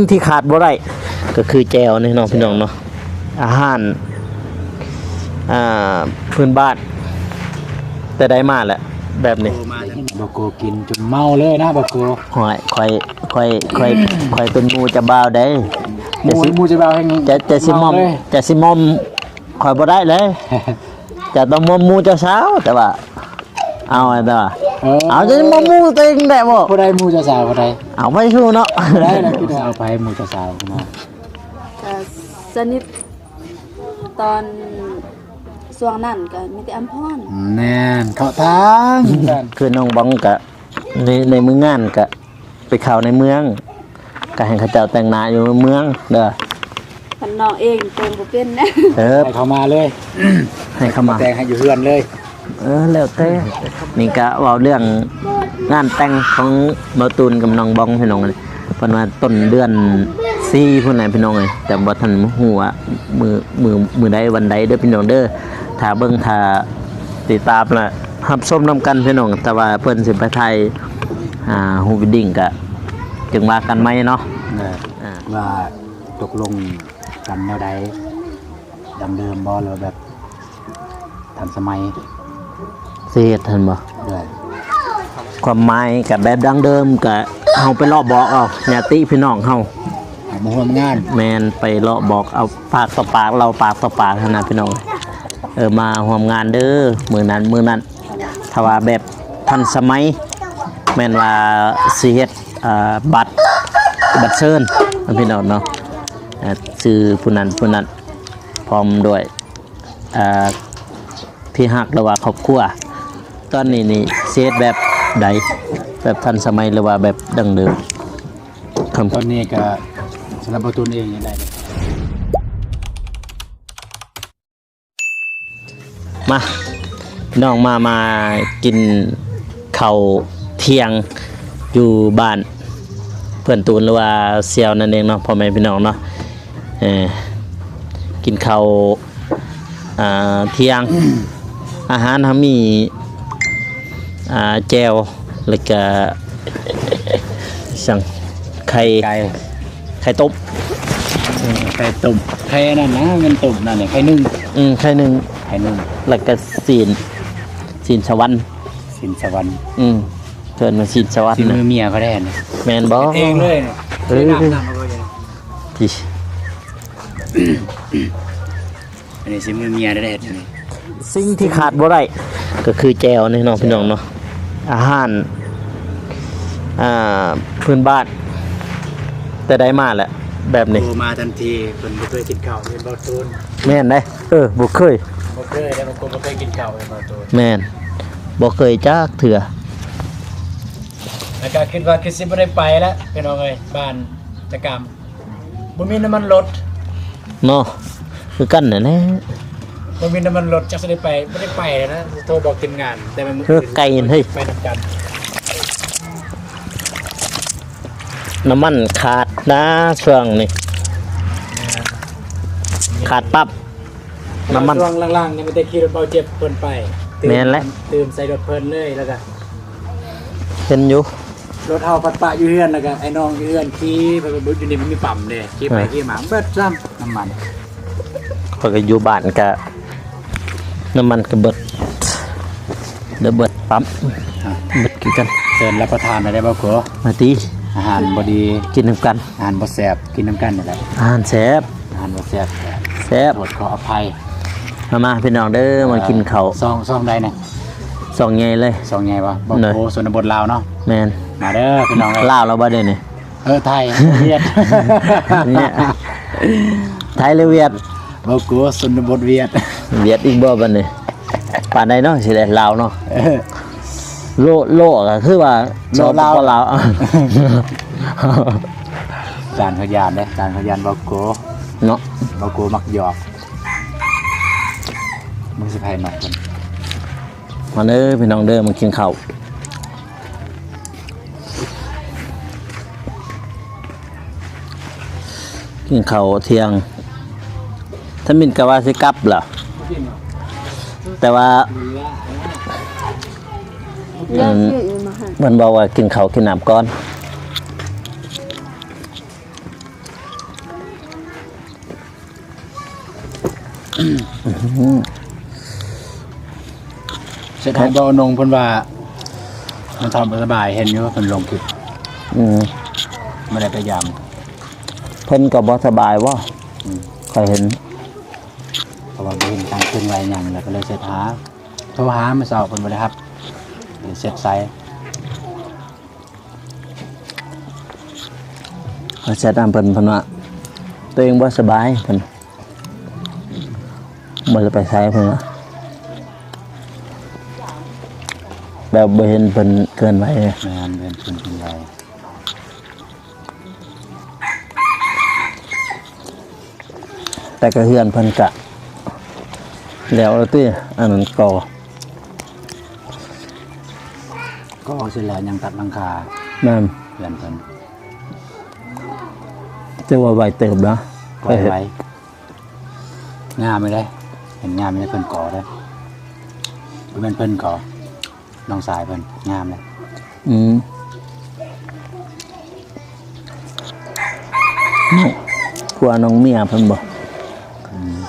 ທີ່ຂາດບໍ່ໄດ້ກໍຄືແຈ່ວນີ້ເນາະ ແຈ່ວ ພີ່ນ້ອງເນາະ ອາຫານ ອ່າ ພື້ນບ້ານ ແຕ່ໃດມາແຫຼະແບບນີ້. ບໍ່ໂກກິນຈົນເມົາເລີຍນະ ບໍ່ໂກ. ຂ້ອຍ ຂ້ອຍ ຂ້ອຍ ຂ້ອຍ ຂ້ອຍເປັນໝູ່ເຈົ້າບ່າວໃດ໋. ໝູ່ ຈະຊິ ໝູ່ເຈົ້າບ່າວແຮງ ຈະ ຈະຊິມອມ ເມົາເລີຍ ຈະຊິມອມຂ້ອຍບໍ່ໄດ້ເລີຍ. ຈະຕ້ອງມອມໝູ່ເຈົ້າສາວ ແຕ່ວ່າ ເອົາ ແຕ່ວ່າ ເອີ ເອົາ ຈະມອມໝູ່ຕົວເອງແຫຼະບໍ່? ຜູ້ໃດໝູ່ເຈົ້າສາວຜູ້ໃດ? ເອົາໄປສູ່ເນາະ ຜູ້ໃດລະ ຄິດວ່າເອົາໄປໝູ່ເຈົ້າສາວເນາະ. ກະສະໜິດຕອນຊ່ວງນັ້ນກະມີແຕ່ອຳພອນ. ແມ່ນ ເຂົ້າທາງກັນ ຄືນ້ອງບອງກະ ໃນ ໃນມື້ງານກະໄປເຂົ້າໃນເມືອງ ກະໃຫ້ເຂົາເຈົ້າແຕ່ງໜ້າຢູ່ເມືອງເດີ. ຄັນນ້ອງເອງແຕ່ງບໍ່ເປັນນະ ເອີ ໃຫ້ເຂົາມາເລີຍ ໃຫ້ເຂົາມາແຕ່ງໃຫ້ຢູ່ເຮືອນເລີຍ. ເອີ ແລ້ວແຕ່. ນີ້ກະເວົ້າເລື່ອງງານແຕ່ງຂອງບ່າວຕູນກັບນ້ອງບອງ ພີ່ນ້ອງ. ເພິ່ນວ່າຕົ້ນເດືອນສີ່ພຸ້ນແຫຼະພີ່ນ້ອງເອີຍ ແຕ່ບໍ່ທັນຮູ້ວ່າມື້ ມື້ ມື້ໃດວັນໃດເດີພີ່ນ້ອງເດີ. ຖ້າເບິ່ງ ຖ້າຕິດຕາມ ແລະ ຮັບຊົມນຳກັນພີ່ນ້ອງ. ແຕ່ວ່າເພິ່ນຊິໄປຖ່າຍ ອ່າ ຮູບເວດດິ້ງ ກະຈຶ່ງວ່າກັນໃໝ່ເນາະ. ເອີ ອ່າ ວ່າຕົກລົງກັນແນວໃດ ດັ້ງເດີມບໍ່ ຫຼືວ່າແບບ ທັນສະໄໝ ຊິເຮັດຫັ້ນບໍ່? ໂດຍ ຄວາມໝາຍກະແບບດັ້ງເດີມ ກະເຮົາໄປເລາະບອກເອົາຍາດຕິພີ່ນ້ອງເຮົາ ໃຫ້ມາຮ່ວມງານ. ແມ່ນ ໄປເລາະບອກເອົາປາກຕໍ່ປາກ ເລົ່າປາກຕໍ່ປາກຫັ້ນນະພີ່ນ້ອງ. ເອີ ມາຮ່ວມງານເດີ ມື້ນັ້ນມື້ນັ້ນ. ຖ້າວ່າແບບທັນສະໄໝ ແມ່ນວ່າຊິເຮັດ ເອີ ບັດ ບັດເຊີນພີ່ນ້ອງເນາະ ເອີ ຊື່ຜູ້ນັ້ນຜູ້ນັ້ນ ພ້ອມດ້ວຍ ອ່າ ທີ່ຮັກ ຫຼືວ່າຄອບຄົວ. ຕອນນີ້ນີ້ເສດແບບໃດ? ແບບທັນສະໄໝ ຫຼືວ່າແບບດັ້ງເດີມ? ຕອນນີ້ກະສຳລັບບ່າວຕູນເອງຍັງໄດ້. ມາ ນ້ອງມາ ມາກິນເຂົ້າທ່ຽງຢູ່ບ້ານເພື່ອນຕູນ ຫຼືວ່າສ່ຽວນັ້ນເອງເນາະ ພໍ່ແມ່ພີ່ນ້ອງເນາະ. ເອີ ກິນເຂົ້າ ອ່າ ທ່ຽງ ອາຫານເຮົາມີ ອ່າ ແຈ່ວ ແລ້ວກະ ສັງ ໄຂ່ ໄກ່ ໄຂ່ຕົ້ມ ເອີ ໄຂ່ຕົ້ມ ໄຂ່ອັນນັ້ນນະ ແມ່ນຕົ້ມນັ້ນແຫຼະ ໄຂ່ໜຶ້ງ ອືມ ໄຂ່ໜຶ້ງ ໄຂ່ໜຶ້ງ ແລ້ວກະຊີ້ນ ຊີ້ນສະຫວັນ ຊີ້ນສະຫວັນ ອືມ ເອີ້ນວ່າຊີ້ນສະຫວັນ ຊີ້ນມືເມຍເຂົາແທ້ນະ ແມ່ນບໍ່? ເຮັດເອງເລີຍ ເອີ ທີ່ ອັນນີ້ຊິມືເມຍໄດ້ເຮັດອັນນີ້. ສິ່ງທີ່ຂາດບໍ່ໄດ້ກໍຄືແຈ່ວນີ້ເນາະ ແຈ່ວ ພີ່ນ້ອງເນາະ ອາຫານ ອ່າ ພື້ນບ້ານ ແຕ່ໃດມາແຫຼະແບບນີ້ ໂທມາທັນທີ. ເພິ່ນບໍ່ເຄີຍກິນເຂົ້າເຫັນບໍ່ຕູນ? ແມ່ນເດ້ ເອີ ບໍ່ເຄີຍ ບໍ່ເຄີຍເດ້ ບໍ່ເຄີຍກິນເຂົ້າເຫັນບໍ່ຕູນ? ແມ່ນ ບໍ່ເຄີຍຈັກເທື່ອ. ແລ້ວກໍຄິດວ່າຄືຊິບໍ່ໄດ້ໄປແລ້ວ ພີ່ນ້ອງເອີຍ ບ້ານຕະກຳ. ບໍ່ມີນ້ຳມັນລົດເນາະ ຄືກັນນັ້ນແຫຼະ ບໍ່ມີນ້ຳມັນລົດ ຈັກຊິໄດ້ໄປ ບໍ່ໄດ້ໄປແລ້ວນະ. ໂທບອກທີມງານ ແຕ່ວ່າມື້ອື່ນ ເອີ ໄກເຮີ້ຍ ໄປນຳກັນ. ນ້ຳມັນຂາດນະຊ່ວງນີ້ ຂາດປັບ ນ້ຳມັນ ຊ່ວງຫຼັງໆນີ້ມີແຕ່ຂີ່ລົດເບົາເຈັບເພິ່ນໄປ ແມ່ນແຫຼະ ຕື່ມໃສ່ລົດເພິ່ນເລີຍ ແລ້ວກໍເຫັນຢູ່. ລົດເຮົາພັດປະຢູ່ເຮືອນ ແລ້ວກໍໄອ້ນ້ອງຢູ່ເຮືອນຂີ່ໄປເບິດ. ຢູ່ນີ້ມັນມີປ້ຳເດ້ ຂີ່ໄປ ອ່າ ຂີ່ມາເບິດຊ້ຳນ້ຳມັນ. ຂ້ອຍກໍຢູ່ບ້ານກະ ນ້ຳມັນກໍເບິດ ແລ້ວເບິດປ້ຳ ອ່າ ເບິດຄືກັນ. ເຊີນຮັບປະທານໄດ້ບໍ່ໂກ? ມາຕິ ອາຫານບໍ່ດີ ກິນນຳກັນ ອາຫານບໍ່ແຊບ ກິນນຳກັນນີ້ແຫຼະ ອາຫານແຊບ ອາຫານບໍ່ແຊບ ແຊບ ໂທດຂໍອະໄພ. ມາ ມາພີ່ນ້ອງເດີ ມາກິນເຂົ້າ ຊ່ອງ ຊ່ອງໃດນະ? ຊ່ອງໃຫຍ່ເລີຍ ຊ່ອງໃຫຍ່ບໍ່? ບໍ່ໂກ ຊົນນະບົດລາວເນາະ. ແມ່ນ ມາເດີພີ່ນ້ອງເອີຍ. ລາວແລ້ວບໍ່ເດນີ້? ເອີ ໄທ ຫວຽດ ໄທຫຼືຫວຽດ? ບໍ່ໂກ ຊົນນະບົດຫວຽດ ຫວຽດອີກບໍ່ບັດນີ້? ປານໃດເນາະ ຊິໄດ້ລາວເນາະ. ເອີ ໂລ ໂລກໍຄືວ່າ ໂລລາວ ສປປ ລາວ. ຈານເຂົາຢ້ານເດ້ ຈານເຂົາຢ້ານບໍ່ໂກເນາະ ບໍ່ໂກມັກຫຍອກ. ມຶງຊິໃຜມັກເພິ່ນ. ມາເດີພີ່ນ້ອງເດີ ມາກິນເຂົ້າ ກິນເຂົ້າທ່ຽງ. ທຳອິດກະວ່າຊິກັບລະ ແຕ່ວ່າ ເອີ ເພິ່ນບອກວ່າກິນເຂົ້າກິນນ້ຳກ່ອນ. ເຊັດໃຫ້ບໍ່ນົງເພິ່ນວ່າ ມັນເຖົ້າບໍ່ສະບາຍ ເຫັນຢູ່ວ່າເພິ່ນລົງຄລິບ. ອືມ ບໍ່ໄດ້ໄປຢາມ. ເພິ່ນກໍບໍ່ສະບາຍບໍ່? ອືມ ຂ້ອຍເຫັນ ເພາະວ່າບໍ່ເຫັນການເຄື່ອນໄຫວຫຍັງ ແລ້ວກໍເລີຍເຊັດຫາ ໂທຫາມື້ເຊົ້າເພິ່ນບໍ່ໄດ້ຮັບ ເລີຍເຊັດໃສ່. ເຊັດນຳເພິ່ນ ເພິ່ນວ່າຕົວເອງບໍ່ສະບາຍ ເພິ່ນບໍ່ໄດ້ໄປໃສ ເພິ່ນວ່າ ແບບບໍ່ເຫັນເພິ່ນເຄື່ອນໄຫວ. ແມ່ນ ບໍ່ເຫັນເພິ່ນເຄື່ອນໄຫວ. ແຕ່ກະເຮືອນເພິ່ນກະແລ້ວແລ້ວຕິ ອັນນັ້ນກໍ ກໍເສັດແລ້ວ ຍັງຕັດຫຼັງຄາ. ແມ່ນ ເຮືອນເພິ່ນ ແຕ່ວ່າໄວເຕີບນະ. ໄວ ໄວ ງາມເລີຍ ເຫັນງາມເລີຍ ເພິ່ນກໍເດ້ ບໍ່ແມ່ນເພິ່ນກໍ ນ້ອງຊາຍເພິ່ນ ງາມເລີຍ. ອືມ ຜົວນ້ອງເມຍເພິ່ນບໍ່? ອືມ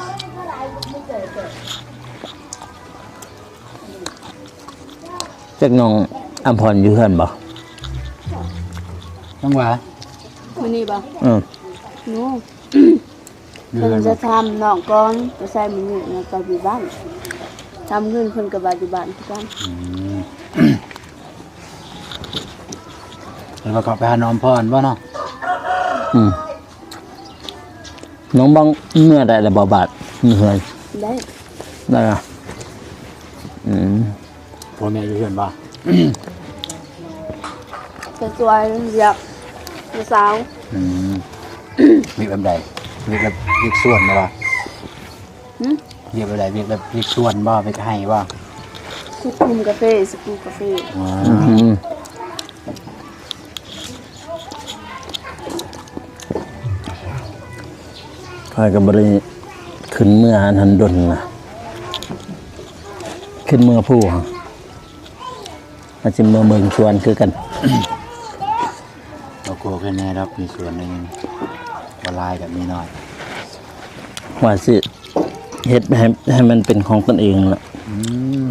ຈັກນ້ອງອຳພອນຢູ່ເຮືອນບໍ່? ນ້ອງຫວາ ມື້ນີ້ບໍ່? ອືມ ໂນ ຢູ່ເຮືອນບໍ່? ເພິ່ນຈະຖາມນ້ອງກ່ອນ ໄປໃສມື້ນີ້ ແລ້ວກໍຢູ່ບ້ານ. ຖາມເງິນເພິ່ນກໍວ່າຢູ່ບ້ານຄືກັນ. ອືມ ແລ້ວກໍໄປຫານ້ອງອຳພອນບໍ່ເນາະ? ອືມ ນ້ອງບັງເມື່ອໃດລະບໍ່ບາດ ເມື່ອເຮືອນ? ໄດ້ ໄດ້ລະ. ອືມ ພໍ່ແມ່ຢູ່ເຮືອນບໍ່? ໄປຊ່ວຍວຽກຜູ້ສາວ. ອືມ ວຽກແບບໃດ? ວຽກແບບວຽກສວນບໍ່? ຫື? ວຽກແບບໃດ? ວຽກແບບວຽກສວນບໍ່? ວຽກໄຮ່ບໍ່? ຂຸດຂຸມກາເຟ ສະກູກາເຟ. ອືມ ຂ້ອຍກໍບໍ່ໄດ້ຂຶ້ນເມືອອັນນັ້ນດົນນະ ຂຶ້ນເມືອພູ ອາດຊິເມືອເບິ່ງສວນຄືກັນ. ບໍ່ໂກແຄ່ແນ່ດອກ ມີສວນໜຶ່ງ ບໍ່ຫຼາຍກໍມີໜ້ອຍ ວ່າຊິເຮັດໃຫ້ ໃຫ້ມັນເປັນຂອງຕົນເອງລະ. ອືມ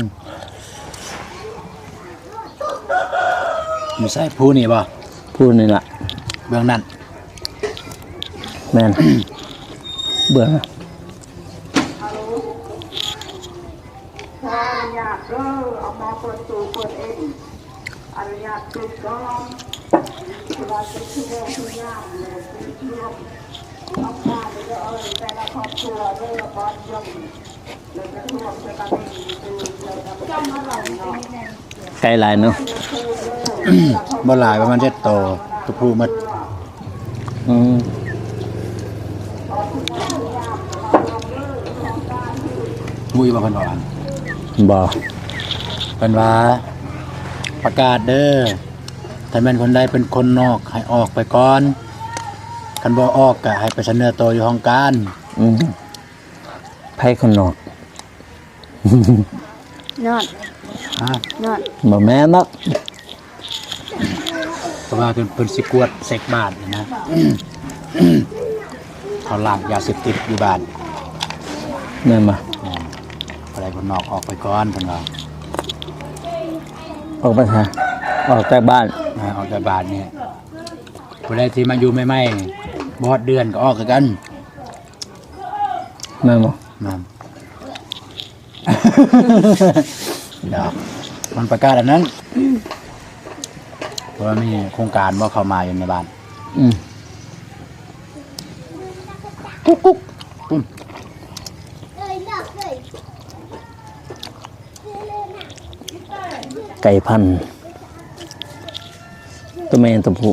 ຢູ່ໃສ? ພູນີ້ບໍ່? ພູນີ້ລະ ເບື້ອງນັ້ນ. ແມ່ນ ເບື້ອງນັ້ນ. ຂໍອະນຸຍາດເດີ ເອົາໝໍເປີດຕູ້ເປີດເອງ ອະນຸຍາດປິດກ່ອນ ເພາະວ່າເປັນຊົ່ວໂມງຄືຍາມເລີຍ ປິດລວມ ເອົາຂາດເດີ ເອີ ແຕ່ລະຄອບຄົວເດີ ບ່ອນຢູ່ ແລ້ວກໍລວມໃສ່ກັນເອງ ໄກຫຼາຍເນາະ. ບໍ່ຫຼາຍ ປະມານເຈັດໂຕ ຕົວຜູ້ໝົດ. ອືມ ຮູ້ຢູ່ບໍ່ເພິ່ນເວົ້າຫຍັງ? ບໍ່. ເພິ່ນວ່າ ປະກາດເດີ ຖ້າແມ່ນຄົນໃດເປັນຄົນນອກ ໃຫ້ອອກໄປກ່ອນ ຄັນບໍ່ອອກ ກະໃຫ້ໄປສະເໜີໂຕຢູ່ຫ້ອງການ. ອືມ ໃຜຄົນນອກ? ຍອດ ຮະ? ຍອດ ບໍ່ແມ່ນດອກ ເພາະວ່າເພິ່ນ ເພິ່ນຊິກວດເຊັກບ້ານນີ້ນະ ເຂົາລ້າງຢາເສບຕິດຢູ່ບ້ານ. ແມ່ນບໍ່? ແມ່ນ ຜູ້ໃດຄົນນອກອອກໄປກ່ອນ ເພິ່ນວ່າ. ອອກໄປໃສ? ອອກຈາກບ້ານ. ອ່າ ອອກຈາກບ້ານນີ້ ຜູ້ໃດທີ່ມາຢູ່ໃໝ່ໆ ບໍ່ຮອດເດືອນກໍອອກຄືກັນ. ແມ່ນບໍ່? ແມ່ນ. ດອກ ມັນປະກາດອັນນັ້ນ ເພາະວ່າມີໂຄງການບໍ່ເຂົ້າມາຢູ່ໃນບ້ານ. ອືມ ກຸກກຸກ ປຸ້ມ. ໄກ່ພັນ ຕົວແມ່ຕົວຜູ້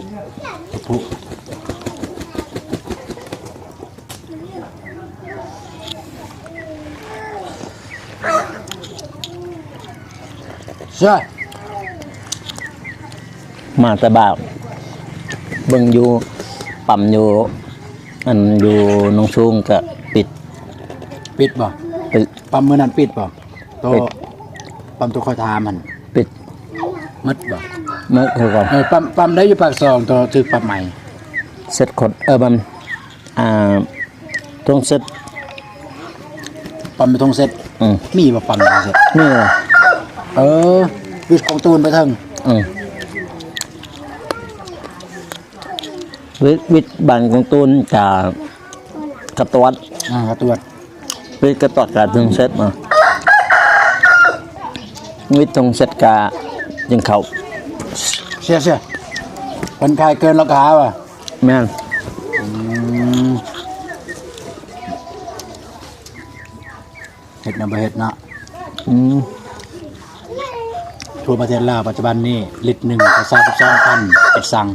ຕົວຜູ້. ເຊື່ອ ມາແຕ່ບ້ານ ເບິ່ງຢູ່ປ້ຳຢູ່ ອັນຢູ່ໜອງສູງກະປິດ. ປິດບໍ່? ປິດ. ປ້ຳມື້ນັ້ນປິດບໍ່? ໂຕ ປິດ. ປ້ຳໂຕຂ້ອຍຖາມຫັ້ນ ປິດ. ໝົດບໍ່? ໝົດຄືກັນ. ເອີ ປ້ຳ ປ້ຳໃດຢູ່ປາກຊ່ອງ ໂຕຖືກປັບໃໝ? ເຊັດຄົນ ເອີ ມັນ ອ່າ ຕ້ອງເຊັດ ປ້ຳຢູ່ທົ່ງເຊັດ. ອືມ ມີບໍ່ປ້ຳຢູ່ທົ່ງເຊັດ? ມີຫວາ? ເອີ ວິດຂອງຕູນໄປເທິງ. ອືມ ວິດ ວິດບ້ານຂອງຕູນກະກະຕວດ. ອ່າ ກະຕວດ. ວິດກະຕອດກະທົ່ງເຊັດມາ ວິດທົ່ງເຊັດກະຈຶ່ງເຂົ້າ. ເສຍ ເສຍ ເພິ່ນຂາຍເກີນລາຄາຫວາ? ແມ່ນ. ອືມ ເຮັດນຳບໍ່ເຮັດເນາະ. ອືມ ທົ່ວປະເທດລາວປັດຈຸບັນນີ້ ລິດໜຶ່ງກໍຊາວສອງພັນເອັດສັງ.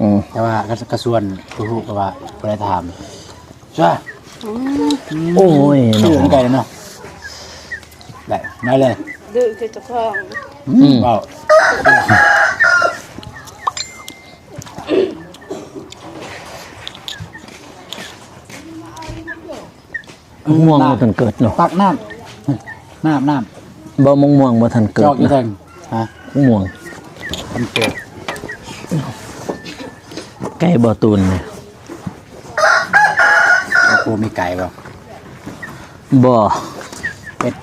ອືມ ແຕ່ວ່າກະ ກະຊວນຜູ້ຮູ້ກໍວ່າບໍ່ໄດ້ຖາມ. ຊະ ອືມ ໂອ້ຍ ຊື່ເນາະ ເນາະ ໄດ້ ໄດ້ເລີຍ ດື້ຄືເຈົ້າຂອງ. ອືມ ອືມ ເວົ້າ. ມະມ່ວງບໍ່ທັນເກີດເນາະ. ຕັກນ້ຳ ນ້ຳ ນ້ຳ ບໍ່ ມະມ່ວງບໍ່ທັນເກີດ. ຈອກຢູ່ເທິງ ຮະ ມະມ່ວງທັນເກີດ. ໄກ່ບໍ່ຕູນນີ້. ໂອ້ ມີໄກ່ບໍ່? ບໍ່. ເປັດ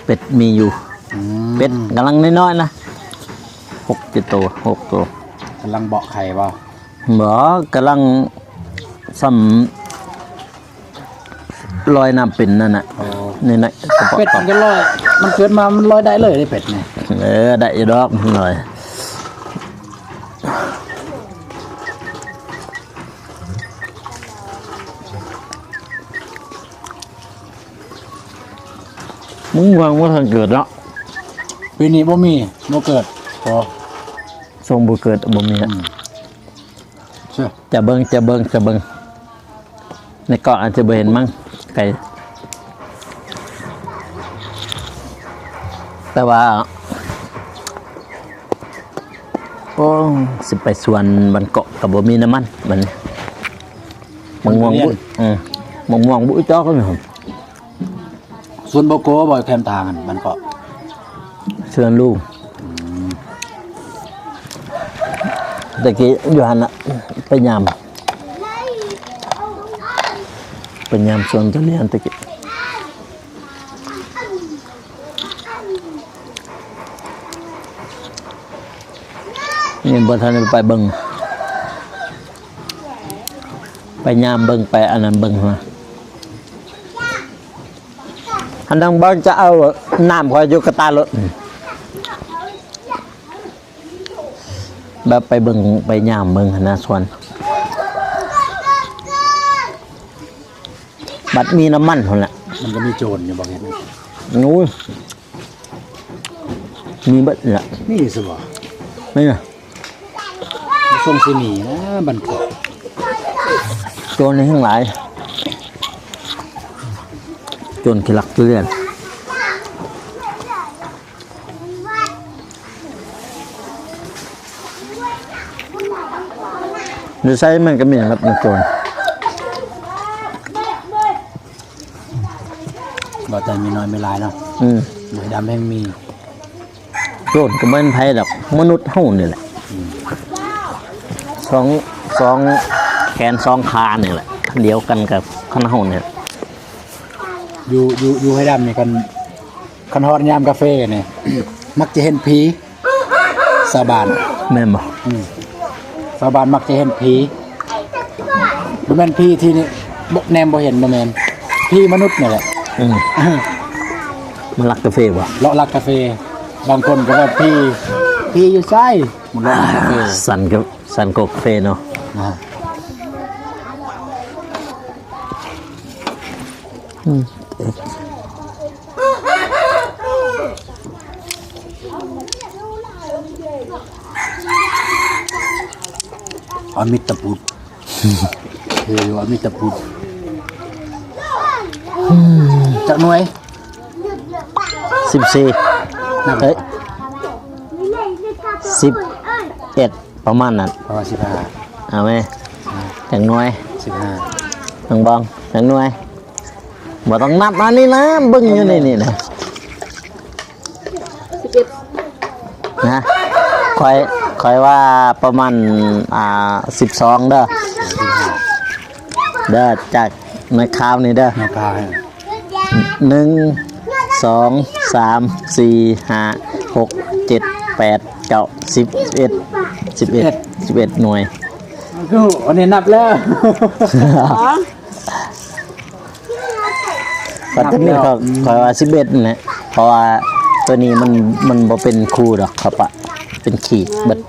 ເປັດມີຢູ່. ອືມ ເປັດກຳລັງນ້ອຍໆນະ ຫົກເຈັດໂຕ ຫົກໂຕ. ກຳລັງເບາະໄຂ່ບໍ່? ບໍ່ ກຳລັງສ່ຳ ລອຍນ້ຳເປັນນັ້ນນະ. ໂອ້ ນີ້ນະ ເປັດມັນກໍລອຍ ມັນເກີດມາມັນລອຍໄດ້ເລີຍເດ້ເປັດນີ້. ເອີ ໄດ້ຢູ່ດອກ ລອຍ. ມະມ່ວງບໍ່ທັນເກີດເນາະ. ປີນີ້ບໍ່ມີ. ບໍ່ເກີດ. ບໍ່ ຊົງບໍ່ເກີດ ບໍ່ມີ. ອືມ ຈະເບິ່ງ ຈະເບິ່ງ ຈະເບິ່ງ ໃນກ້ອງອາດຈະບໍ່ເຫັນມັ້ງ ໄກ ແຕ່ວ່າ ໂອ້ ຊິໄປສວນບ້ານເກາະກໍບໍ່ມີນ້ຳມັນ ບັດນີ້ ມະມ່ວງບຸ ເອີ ມະມ່ວງບຸຈອກ. ສວນບໍ່ໂກບໍ່ ແຄມທາງຫັ້ນ ບ້ານເກາະ ເຊື່ອນລູກ. ອືມ ແຕ່ກີ້ຢູ່ຫັ້ນນະ ໄປຍາມ ໄປຍາມສວນທຸລຽນແຕ່ກີ້. ນີ້ບໍ່ທັນໄດ້ໄປເບິ່ງ ໄປຍາມເບິ່ງ ໄປອັນນັ້ນເບິ່ງຫັ້ນນະ. ອັນນັ້ນບໍ່ຈະເອົານ້ຳຂ້ອຍຢູ່ກະຕ່າລົດ ແບບໄປເບິ່ງໄປຍາມເບິ່ງຫັ້ນນະ ສວນ ບັດມີນ້ຳມັນພຸ້ນແຫຼະ. ມັນກໍມີໂຈນຢູ່ບໍ່ເຫັນ? ໂອ້ຍ ມີເບິດແຫຼະ. ມີຊະບໍ່? ນີ້ນະ ຊົງຊິມີນະ ບ້ານເກາະ ໂຈນນີ້ແຮງຫຼາຍ ໂຈນຂີ້ລັກທຸລຽນ. ຢູ່ໃສມັນກໍມີແຫຼະ ໂຈນ ບໍ່ແຕ່ມີນ້ອຍມີຫຼາຍເນາະ. ອືມ ໃຫ້ດຳແຮ່ງມີ. ໂຈນກໍບໍ່ແມ່ນໃຜດອກ ມະນຸດເຮົານີ້ແຫຼະ. ອືມ ສອງ ສອງແຂນສອງຂານີ້ແຫຼະ ດຽວກັນກັບຄັນເຮົານີ້ແຫຼະ. ຢູ່ ຢູ່ ຢູ່ໃຫ້ດຳນີ້ ຄັນ ຄັນຮອດຍາມກາເຟນີ້ ມັກຈະເຫັນຜີຊາວບ້ານ. ແມ່ນບໍ່? ອືມ ຊາວບ້ານມັກຈະເຫັນຜີ ບໍ່ແມ່ນຜີທີ່ນີ້ ບໍ່ ແນມບໍ່ເຫັນ ບໍ່ແມ່ນ ຜີມະນຸດນີ້ແຫຼະ. ອືມ ມາລັກກາເຟບໍ່? ເລາະລັກກາເຟ. ບາງຄົນກໍວ່າຜີ ຜີຢູ່ໃສ? ມາເລາະລັກກາເຟ. ສັນກາ ສັນກາເຟເນາະ. ອ່າ ອືມ ອາມິດຕະພຸດ ເອີ ອາມິດຕະພຸດ. ຈັກໜ່ວຍ? ສິບສີ່ ນັບ ເອີຍ ສິບເອັດ ປະມານນັ້ນ. ເອົາມາສິບຫ້າ ເອົາແມະ ອ່າ ຈັກໜ່ວຍ? ສິບຫ້າ ນ້ອງບອງ ຈັກໜ່ວຍ? ບໍ່ຕ້ອງນັບ ອັນນີ້ນະ ເບິ່ງຢູ່ໃນນີ້ນະ. ສິບເອັດ ນະ ຂ້ອຍ ຂ້ອຍວ່າປະມານ ອ່າ ສິບສອງເດີ ເດີ ຈາກໃນຂ່າວນີ້ເດີ ໃນຂ່າວ. ໜຶ່ງ ສອງ ສາມ ສີ່ ຫ້າ ຫົກ ເຈັດ ແປດ ເກົ້າ ສິບ ສິບເອັດ ສິບເອັດ ສິບເອັດໜ່ວຍ. ຄືອັນນີ້ນັບແລ້ວ ສອງ ກໍຈະມີ ນັບແລ້ວ ຂ້ອຍ ຂ້ອຍວ່າສິບເອັດນັ້ນແຫຼະ ເພາະວ່າໂຕນີ້ມັນ ມັນບໍ່ເປັນຄູ່ດອກ ເຂົາປະເປັນຂີດເບິດ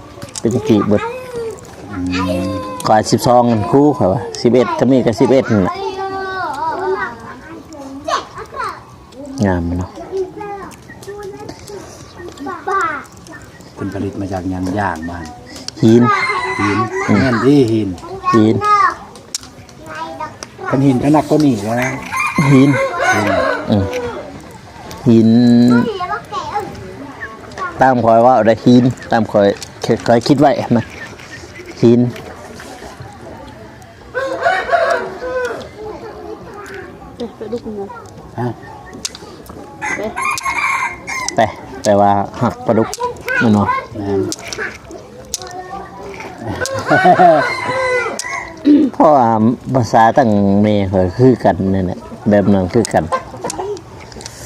ເປັນຂີດເບິດ. ອືມ ຂ້ອຍສິບສອງນັ້ນຄູ່ ຂ້ອຍວ່າສິບເອັດ ກໍມີກໍສິບເອັດນັ້ນແຫຼະ. ງາມເນາະ. ເພິ່ນຜະລິດມາຈາກຫຍັງ? ຢາງບໍ່ຫັ້ນ? ຫີນ ຫີນ. ອືມ ແມ່ນຕິ ຫີນ ຫີນ. ຄັນຫີນກໍໜັກກວ່ານີ້ແລ້ວ. ຫີນ ຫີນ. ອືມ ຫີນ ຕາມຂ້ອຍເວົ້າໄດ້ ຫີນ ຕາມຂ້ອຍ ຂ້ອຍຄິດໄວ້ນະ ຫີນ. ເອີ ປາດຸກມັນ ຮະ ເອີ ແປ ແປວ່າຮັກປາດຸກແມ່ນບໍ່? ແມ່ນ. ເພາະວ່າພາສາທາງແມ່ຂ້ອຍຄືກັນນັ້ນແຫຼະ ແບບນັ້ນຄືກັນ.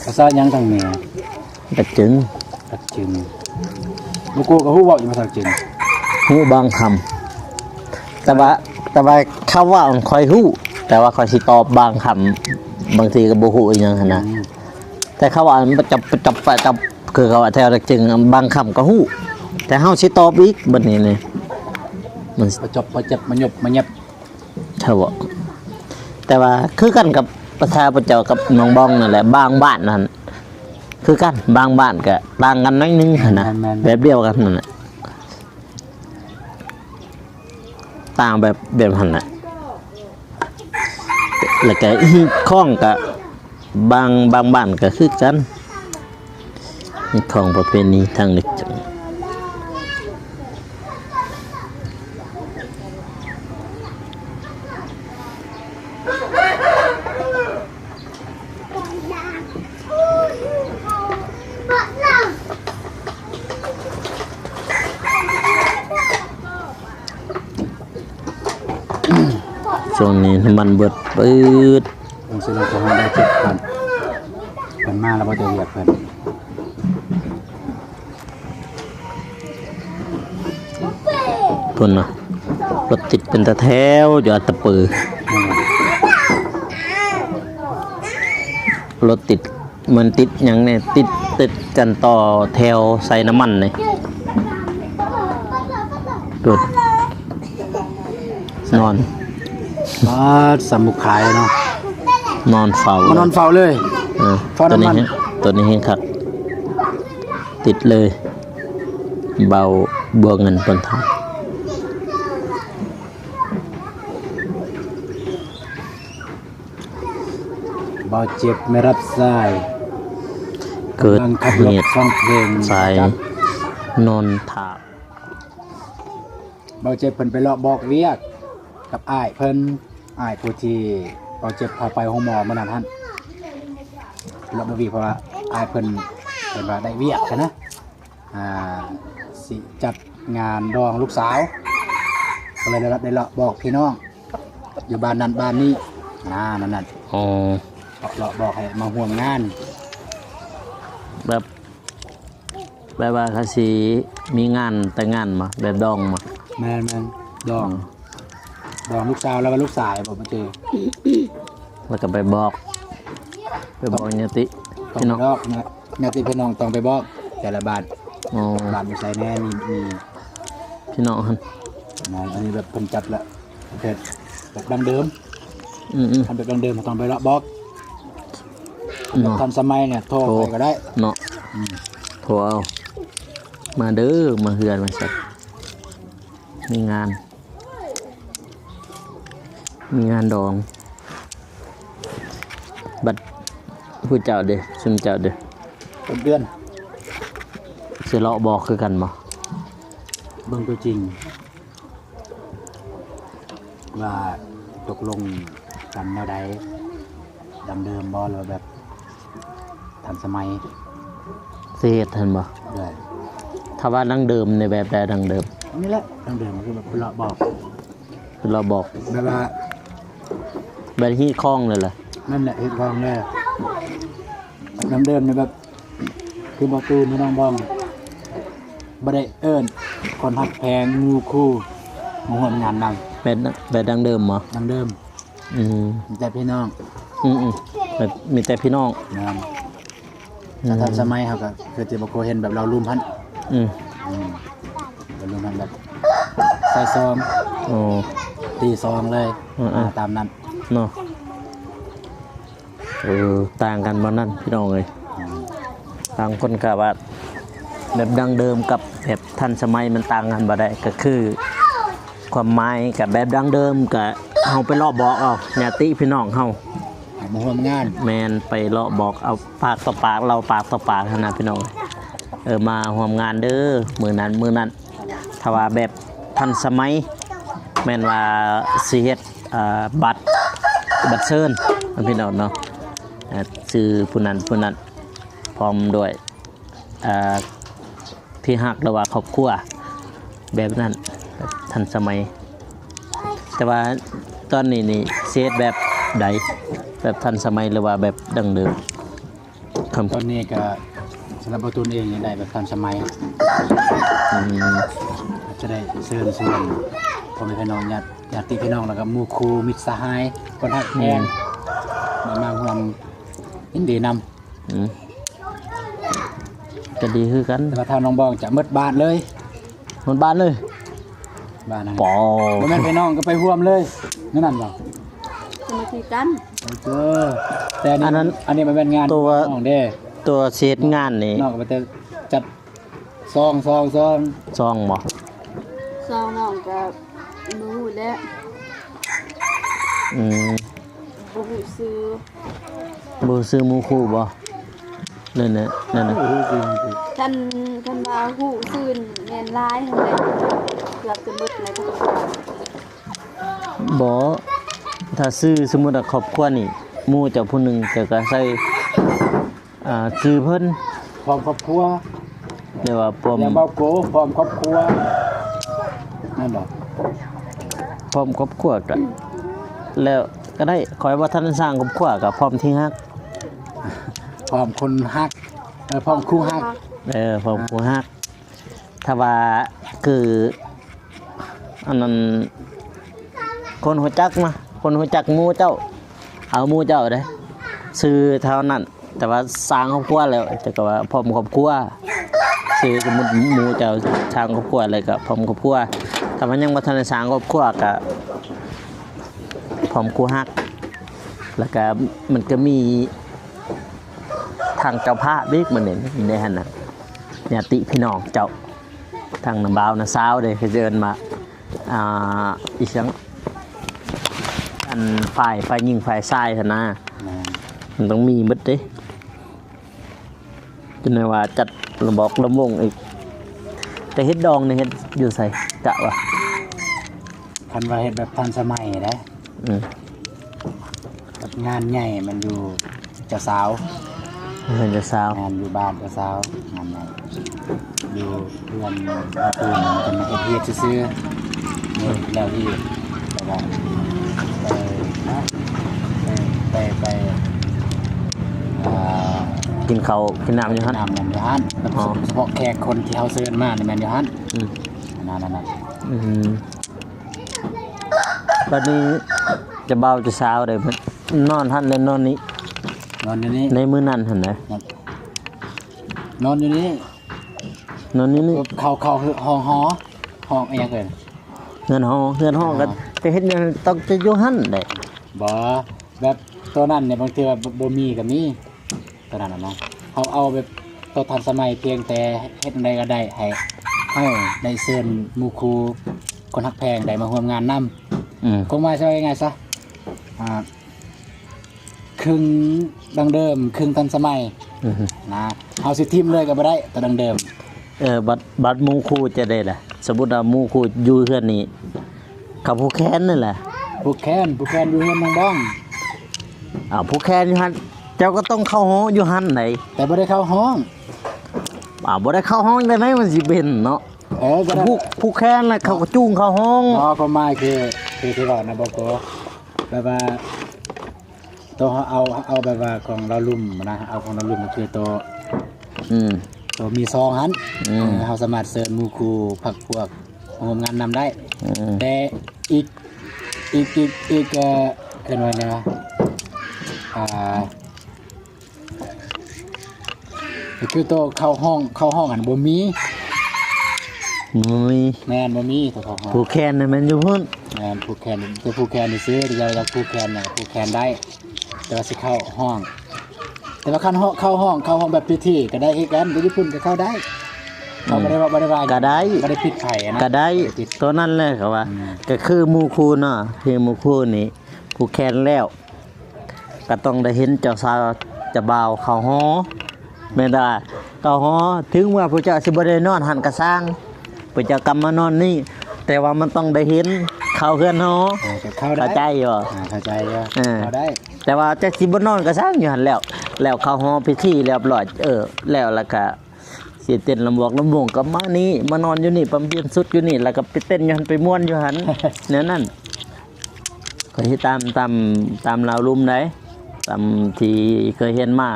ພາສາຫຍັງທາງແມ່? ປາກຈຶ່ງ. ປາກຈຶ່ງ. ລູກກູກໍຮູ້ເວົ້າຢູ່ພາສາປາກຈຶ່ງ? ຮູ້ບາງຄຳ ແຕ່ວ່າ ແຕ່ວ່າຄຳເວົ້າຂ້ອຍຮູ້ ແຕ່ວ່າຂ້ອຍຊິຕອບບາງຄຳ ບາງທີກໍບໍ່ຮູ້ອີ່ຫຍັງຫັ້ນນະ. ອືມ ແຕ່ເຂົາວ່າປະຈັບ ປະຈັບ ປະຈັບ ຄືເຂົາວ່າແຖວປາກຈຶ່ງ ບາງຄຳກໍຮູ້ ແຕ່ເຮົາຊິຕອບອີກບັດນີ້ນີ້ ມັນປະຈັບ ປະຈັບ ມະຫຍົບ ມະຫຍັບ. ເຈົ້າເວົ້າ ແຕ່ວ່າຄືກັນກັບພາສາພວກເຈົ້າກັບນ້ອງບອງນັ້ນແຫຼະ ບາງບ້ານຫັ້ນຄືກັນ ບາງບ້ານກະຕ່າງກັນໜ້ອຍໜຶ່ງຫັ້ນນະ. ແມ່ນໆ ແບບດຽວກັນຫັ້ນນະ ຕ່າງແບບ ແບບຫັ້ນນະ. ແລ້ວກະຮີດຄອງກະ ບາງ ບາງບ້ານກໍຄືກັນ ມີຂອງປະເພນີທາງນີ້. ຊ່ວງນີ້ນ້ຳມັນເບິດ ປືດ. ເບິ່ງຊິລະ ເຂົາໄດ້ເຈັດພັນ ເພິ່ນມາແລ້ວບໍ່ໄດ້ວຽກເພິ່ນ ພຸ້ນນະ ລົດຕິດເປັນຕາແຖວຢູ່ອັດຕະປື ອືມ ລົດຕິດ ມັນຕິດຫຍັງແດ່ ຕິດ ຕິດກັນຕໍ່ແຖວໃສ່ນ້ຳມັນນີ້ ໂດດ ນອນ ປາດ ສຳບຸກຂາຍເນາະ ນອນເຝົ້າ ມານອນເຝົ້າເລີຍ ເອີ ເຝົ້ານ້ຳມັນ ໂຕນີ້ແຮງ ໂຕນີ້ແຮງຄັກ ຕິດເລີຍ ເບົາບົວເງິນເພິ່ນທາ ບ່າວເຈັບແມ່ຮັບໃຊ້ ເກີດເຫດ ກຳລັງຂັບລົດຟັງເພງ ສາຍ ນອນຖ້າ ບ່າວເຈັບເພິ່ນໄປເລາະບອກວຽກກັບອ້າຍເພິ່ນ ອ້າຍຜູ້ທີ່ບ່າວເຈັບພາໄປໂຮງໝໍມື້ນັ້ນຫັ້ນ ເລາະບອກວຽກ ເພາະວ່າອ້າຍເພິ່ນ ເພິ່ນວ່າໄດ້ວຽກຫັ້ນນະ. ອ່າ ຊິຈັດງານດອງລູກສາວ ກໍເລີຍໄດ້ລັດໄດ້ເລາະບອກພີ່ນ້ອງຢູ່ບ້ານນັ້ນບ້ານນີ້ນະ ນັ້ນໆ ອໍ ເລາະບອກໃຫ້ມາຮ່ວມງານ ແບບ ແບບວ່າເຂົາຊິມີງານແຕ່ງງານບໍ ແບບດອງບໍ? ແມ່ນໆ ດອງ ອືມ ດອງລູກສາວ ແລ້ວວ່າລູກຊາຍບໍ ບໍ່ເຈີ ແລ້ວກໍໄປບອກ ໄປບອກຍາດຕິ ຕ້ອງ ພີ່ນ້ອງ ບອກຍາດຕິພີ່ນ້ອງ ຕ້ອງໄປບອກແຕ່ລະບ້ານ ອໍ ບ້ານຢູ່ໃສແດ່ ມີ ມີພີ່ນ້ອງຫັ້ນ ແມ່ນ ອັນນີ້ແບບເພິ່ນຈັດລະ ແບບ ແບບດັ້ງເດີມ ອືມໆ ຄັນແບບດັ້ງເດີມເຮົາຕ້ອງໄປເລາະບອກ ແບບ ເນາະ ທັນສະໄໝນີ້ໂທ ໂທ ໄປກໍໄດ້ເນາະ ອືມ ໂທເອົາ ມາເດີ ມາເຮືອນວ່າຊັ້ນ ມີງານ ມີງານດອງ ບັດຜູ້ເຈົ້າເດ ຊຸມເຈົ້າເດ ເດືອນ ຊິເລາະບອກຄືກັນບໍ? ເບິ່ງຕົວຈິງວ່າຕົກລົງກັນແນວໃດ ດັ້ງເດີມບໍ ຫຼືວ່າແບບ ທັນສະໄໝ ຊິເຮັດຫັ້ນບໍ? ໂດຍ ຖ້າວ່າດັ້ງເດີມນີ້ແບບໃດ? ດັ້ງເດີມ ນີ້ແຫຼະ ດັ້ງເດີມຄືແບບເລາະບອກ ເລາະບອກ ແບບວ່າ ແບບຮີດຄອງເລີຍລະ ນັ້ນແຫຼະ ຮີດຄອງເລີຍ ດັ່ງເດີມນີ້ແບບ ຄືບໍ່ຕູນ ນ້ອງບອງ ບໍ່ໄດ້ເອີ້ນຄົນຮັກແພງ ໝູ່ຄູ່ ມາຮ່ວມງານນຳ. ແບບ ແບບດັ່ງເດີມບໍ? ດັ່ງເດີມ. ອືມ ມີແຕ່ພີ່ນ້ອງ. ອືມໆ ແບບມີແຕ່ພີ່ນ້ອງ. ແມ່ນ. ອືມ ແຕ່ທັນສະໄໝເຮົາກໍຄືທີ່ບໍ່ເຄີຍເຫັນແບບເຫຼົ້າລຸ່ມຫັ້ນ. ອືມ ອືມ ເຫຼົ້າລຸ່ມຫັ້ນແບບໃສ່ຊອງ. ໂອ້ ຕີຊອງເລີຍ. ອືມໆ ອາ ຕາມນັ້ນເນາະ. ເອີ ຕ່າງກັນບ່ອນນັ້ນພີ່ນ້ອງເອີຍ. ອືມ ບາງຄົນກໍວ່າແບບດັ້ງເດີມກັບແບບທັນສະໄໝມັນຕ່າງກັນບໍ່ໄດ້ ກໍຄືຄວາມໝາຍກັບແບບດັ້ງເດີມ ກໍເຮົາໄປເລາະບອກເອົາຍາດຕິພີ່ນ້ອງເຮົາ ເອົາມາຮ່ວມງານ. ແມ່ນ ໄປເລາະບອກເອົາປາກຕໍ່ປາກ ເລົ່າປາກຕໍ່ປາກຫັ້ນນະພີ່ນ້ອງ. ເອີ ມາຮ່ວມງານເດີ ມື້ນັ້ນ ມື້ນັ້ນ. ຖ້າວ່າແບບທັນສະໄໝ ແມ່ນວ່າຊິເຮັດ ເອີ ບັດ ບັດເຊີນ ພີ່ນ້ອງເນາະ. ເອີ ຊື່ຜູ້ນັ້ນຜູ້ນັ້ນ ພ້ອມດ້ວຍ ເອີ ທີ່ຮັກ ຫຼືວ່າຄອບຄົວ ແບບນັ້ນ ແບບທັນສະໄໝ. ແຕ່ວ່າຕອນນີ້ນີ້ຊິເຮັດແບບໃດ? ແບບທັນສະໄໝ ຫຼືວ່າແບບດັ້ງເດີມ? ຄັນຕອນນີ້ກໍສຳລັບບ່າວຕູນເອງນີ້ໄດ້ແບບທັນສະໄໝ. ອືມ ຈະໄດ້ເຊີນຊວນພໍ່ແມ່ພີ່ນ້ອງ ຍາດ ຍາດຕິພີ່ນ້ອງ ແລ້ວກໍໝູ່ຄູ່ມິດສະຫາຍ ຄົນຮັກແພງ ອືມ ມາຮ່ວມຍິນດີນຳ. ອືມ ກໍດີຄືກັນ. ແຕ່ວ່າທາງນ້ອງບອງຈະໝົດບ້ານເລີຍ. ໝົດບ້ານເລີຍ. ບ້ານນັ້ນ ບໍ່ ບໍ່ແມ່ນພີ່ນ້ອງກໍໄປຮ່ວມເລີຍ ແນວນັ້ນບໍ່? ສາມັກຄີກັນ. ເອີ ແຕ່ອັນນີ້ ອັນນັ້ນ ອັນນີ້ມັນແມ່ນງານ ຕົວ ນ້ອງເດ້ ຕົວຊິເຮັດງານນີ້ ນ້ອງກໍໄປແຕ່ຈັດຊອງ ຊອງ ຊອງ ຊອງບໍ່? ຊອງນ້ອງກໍບໍ່ຮູ້ແຫຼະ. ອືມ ບໍ່ຮູ້ຊື່. ບໍ່ຮູ້ຊື່ໝູ່ຄູ່ບໍ່? ນັ້ນນະ ນັ້ນນະ ບໍ່ຮູ້ຊື່ໝູ່ຄູ່. ຄັນ ຄັນວ່າຮູ້ຊື່ແມ່ນຫຼາຍຫັ້ນແຫຼະ ເກືອບຈະໝົດແລ້ວ. ບໍ່ ຖ້າຊື່ສົມມຸດວ່າຄອບຄົວນີ້ ໝູ່ເຈົ້າຜູ້ໜຶ່ງ ເຈົ້າກໍໃສ່ ອ່າ ຊື່ເພິ່ນ ພ້ອມຄອບຄົວ ຫຼືວ່າພ້ອມ ແລ້ວເບົາໂກ ພ້ອມຄອບຄົວ ແມ່ນບໍ່? ພ້ອມຄອບຄົວກະ ແລ້ວກໍໄດ້. ຂ້ອຍວ່າທັນສ້າງຄອບຄົວກະພ້ອມທີ່ຮັກ ພ້ອມຄົນຮັກ ເອີ ພ້ອມຄູ່ຮັກ ເອີ ພ້ອມຄູ່ຮັກ. ຖ້າວ່າຄື ອັນນັ້ນ ຄົນຮູ້ຈັກມາ ຄົນຮູ້ຈັກໝູ່ເຈົ້າ ເອົາໝູ່ເຈົ້າເດ້ ຊື່ເທົ່ານັ້ນ. ແຕ່ວ່າສ້າງຄອບຄົວແລ້ວ ເຈົ້າກໍວ່າພ້ອມຄອບຄົວ ຊື່ສົມມຸດໝູ່ເຈົ້າສ້າງຄອບຄົວແລ້ວກໍພ້ອມຄອບຄົວ. ຖ້າວ່າຍັງບໍ່ທັນໄດ້ສ້າງຄອບຄົວກໍພ້ອມຄູ່ຮັກ. ແລ້ວກໍມັນກໍມີທາງເຈົ້າພາບອີກ ມື້ນີ້ໃນຫັ້ນນະ ຍາດຕິພີ່ນ້ອງເຈົ້າ ທາງນ້າບ່າວນ້າສາວເດ້ ເຂົາເອີ້ນມາ ອ່າ ອີ່ຫຍັງ ອັນ ຝ່າຍ ຝ່າຍຍິງ ຝ່າຍຊາຍຫັ້ນນະ. ແມ່ນ ມັນຕ້ອງມີໝົດເດ້ ຈົນໄດ້ວ່າຈັດລຳບອກລຳວົງອີກ. ແຕ່ເຮັດດອງນີ້ເຮັດຢູ່ໃສ ກະວ່າ? ຄັນວ່າເຮັດແບບທັນສະໄໝເດ້ ອືມ ແບບງານໃຫຍ່ມັນຢູ່ເຈົ້າສາວ ເຮືອນເຈົ້າສາວ ງານຢູ່ບ້ານເຈົ້າສາວ ງານໃຫຍ່ຢູ່ເຮືອນ ເຮືອນເພິ່ນ ເພິ່ນເຮັດ ເຮັດຊື່ໆ ເຮັດແລ້ວອີກ ແລ້ວກໍໄປ ໄປ ໄປ ໄປ ອ່າ ກິນເຂົ້າກິນນ້ຳຢູ່ຫັ້ນ ກິນນ້ຳຢູ່ຫັ້ນ ອໍ ສະເພາະແຂກຄົນທີ່ເຮົາເຊີນມານີ້ແມ່ນຢູ່ຫັ້ນ ອືມ ນັ້ນໆ ອືມ. ບັດນີ້ເຈົ້າບ່າວເຈົ້າສາວໄດ້ນອນຫັ້ນ ແລະ ນອນນີ້ ນອນຢູ່ນີ້ ໃນມື້ນັ້ນຫັ້ນນະ ນອນຢູ່ນີ້ ນອນຢູ່ນີ້ ເຂົ້າ ເຂົ້າຫ້ອງຫໍ ຫ້ອງອີ່ຫຍັງເອີ້ນ ເຮືອນຫໍ ເຮືອນຫໍ ອ່າ ກໍຈະເຮັດຫຍັງ ຕ້ອງຈະຢູ່ຫັ້ນແຫຼະ. ບໍ່ ແບບໂຕນັ້ນນີ້ ບາງເທື່ອບໍ່ ບໍ່ມີກໍມີ. ຕອນນັ້ນນະ ເຮົາເອົາແບບໂຕທັນສະໄໝ ພຽງແຕ່ເຮັດແນວໃດກໍໄດ້ ໃຫ້ ໃຫ້ໄດ້ເຊີນໝູ່ຄູ່ຄົນຮັກແພງໄດ້ມາຮ່ວມງານນຳ. ອືມ ຄວາມໝາຍຊະ ເວົ້າງ່າຍໆຊະ ອ່າ ຄຶ່ງດັ້ງເດີມ ຄຶ່ງທັນສະໄໝ ອືມ ນະ. ເຮົາຊິຖິ້ມເລີຍກໍບໍ່ໄດ້ ໂຕດັ້ງເດີມ. ເອີ ບັດ ບັດໝູ່ຄູ່ຈະໄດ້ລະ ສົມມຸດວ່າໝູ່ຄູ່ຢູ່ເຮືອນນີ້ ເຂົາຜູກແຂນນັ້ນແຫຼະ ຜູກແຂນ ຜູກແຂນຢູ່ເຮືອນນ້ອງບອງ. ອ້າວ ຜູກແຂນຢູ່ຫັ້ນ ເຈົ້າກໍຕ້ອງເຂົ້າຫ້ອງຢູ່ຫັ້ນໃດ ແຕ່ບໍ່ໄດ້ເຂົ້າຫ້ອງ. ອ້າວ ບໍ່ໄດ້ເຂົ້າຫ້ອງຈັ່ງໃດມັນຊິເປັນເນາະ. ເອີ ກໍໄດ້ ຜູກ ຜູກແຂນແລ້ວເຂົາກໍຈູງເຂົ້າຫ້ອງ. ອໍ ຄວາມໝາຍຄື ຄືທີ່ເວົ້ານະ ບໍ່ກໍ ແບບວ່າ ໂຕເຮົາເອົາ ເອົາແບບວ່າຂອງລາວລຸ່ມນະ ເອົາຂອງລາວລຸ່ມກໍຄືໂຕ ອືມ ໂຕມີຊອງຫັ້ນ ອືມ ເຮົາສາມາດເຊີນໝູ່ຄູ່ພັກພວກມາຮ່ວມງານນຳໄດ້ ອືມ ແຕ່ອີກ ອີກ ອີກ ອີກ ເອີ ເອີ້ນວ່າຫຍັງວະ ອ່າ ກໍຄືໂຕເຂົ້າຫ້ອງ ເຂົ້າຫ້ອງຫັ້ນບໍ່ມີ ບໍ່ມີ ແມ່ນ ບໍ່ມີໂຕເຂົ້າຫ້ອງ ຜູກແຂນນະແມ່ນຢູ່ພຸ້ນ ແມ່ນ ຜູກແຂນ ແຕ່ຜູກແຂນຊື່ໆ ຢາກ ຢາກຜູກແຂນນະ ຜູກແຂນໄດ້ ແຕ່ວ່າຊິເຂົ້າຫ້ອງ ແຕ່ວ່າຄັນເຂົ້າຫ້ອງ ເຂົ້າຫ້ອງແບບພິທີກໍໄດ້ຄືກັນ ຢູ່ພຸ້ນກໍເຂົ້າໄດ້ ເຂົາ ອືມ ບໍ່ໄດ້ວ່າ ບໍ່ໄດ້ວ່າ ກໍໄດ້ ບໍ່ໄດ້ຜິດໃຜນະ ກໍໄດ້ ບໍ່ໄດ້ຜິດ ໂຕນັ້ນແຫຼະເຂົາວ່າ ອືມ ກໍຄືໝູ່ຄູ່ເນາະ ຄືໝູ່ຄູ່ນີ້ຜູກແຂນແລ້ວ ກໍຕ້ອງໄດ້ເຫັນເຈົ້າສາວເຈົ້າບ່າວເຂົ້າຫໍ ແມ່ນວ່າເຂົ້າຫໍ ເຖິງວ່າພວກເຈົ້າຊິບໍ່ໄດ້ນອນຫັ້ນກໍຊ່າງ ພວກເຈົ້າກັບມານອນນີ້ ແຕ່ວ່າມັນຕ້ອງໄດ້ເຫັນເຂົ້າເຮືອນຫໍ ເອີ ກໍເຂົ້າໄດ້ ເຂົ້າໃຈຢູ່ ອ່າ ເຂົ້າໃຈຢູ່ ເອີ ເຂົ້າໄດ້ ແຕ່ວ່າຈັກຊິບໍ່ນອນກໍຊ່າງຢູ່ຫັ້ນແລ້ວ ແລ້ວເຂົ້າຫໍພິທີລຽບຮ້ອຍ ເອີ ແລ້ວ ແລ້ວກໍຊິເຕັ້ນລຳວອກລຳວົງກໍມານີ້ ມານອນຢູ່ນີ້ ປະປ່ຽນຊຸດຢູ່ນີ້ ແລ້ວກໍໄປເຕັ້ນຢູ່ຫັ້ນ ໄປມ່ວນຢູ່ຫັ້ນ ແນວນັ້ນ. ຂ້ອຍເຮັດຕາມ ຕາມ ຕາມລາວລຸ່ມໃດ໋ ຕາມທີ່ເຄີຍເຫັນມາ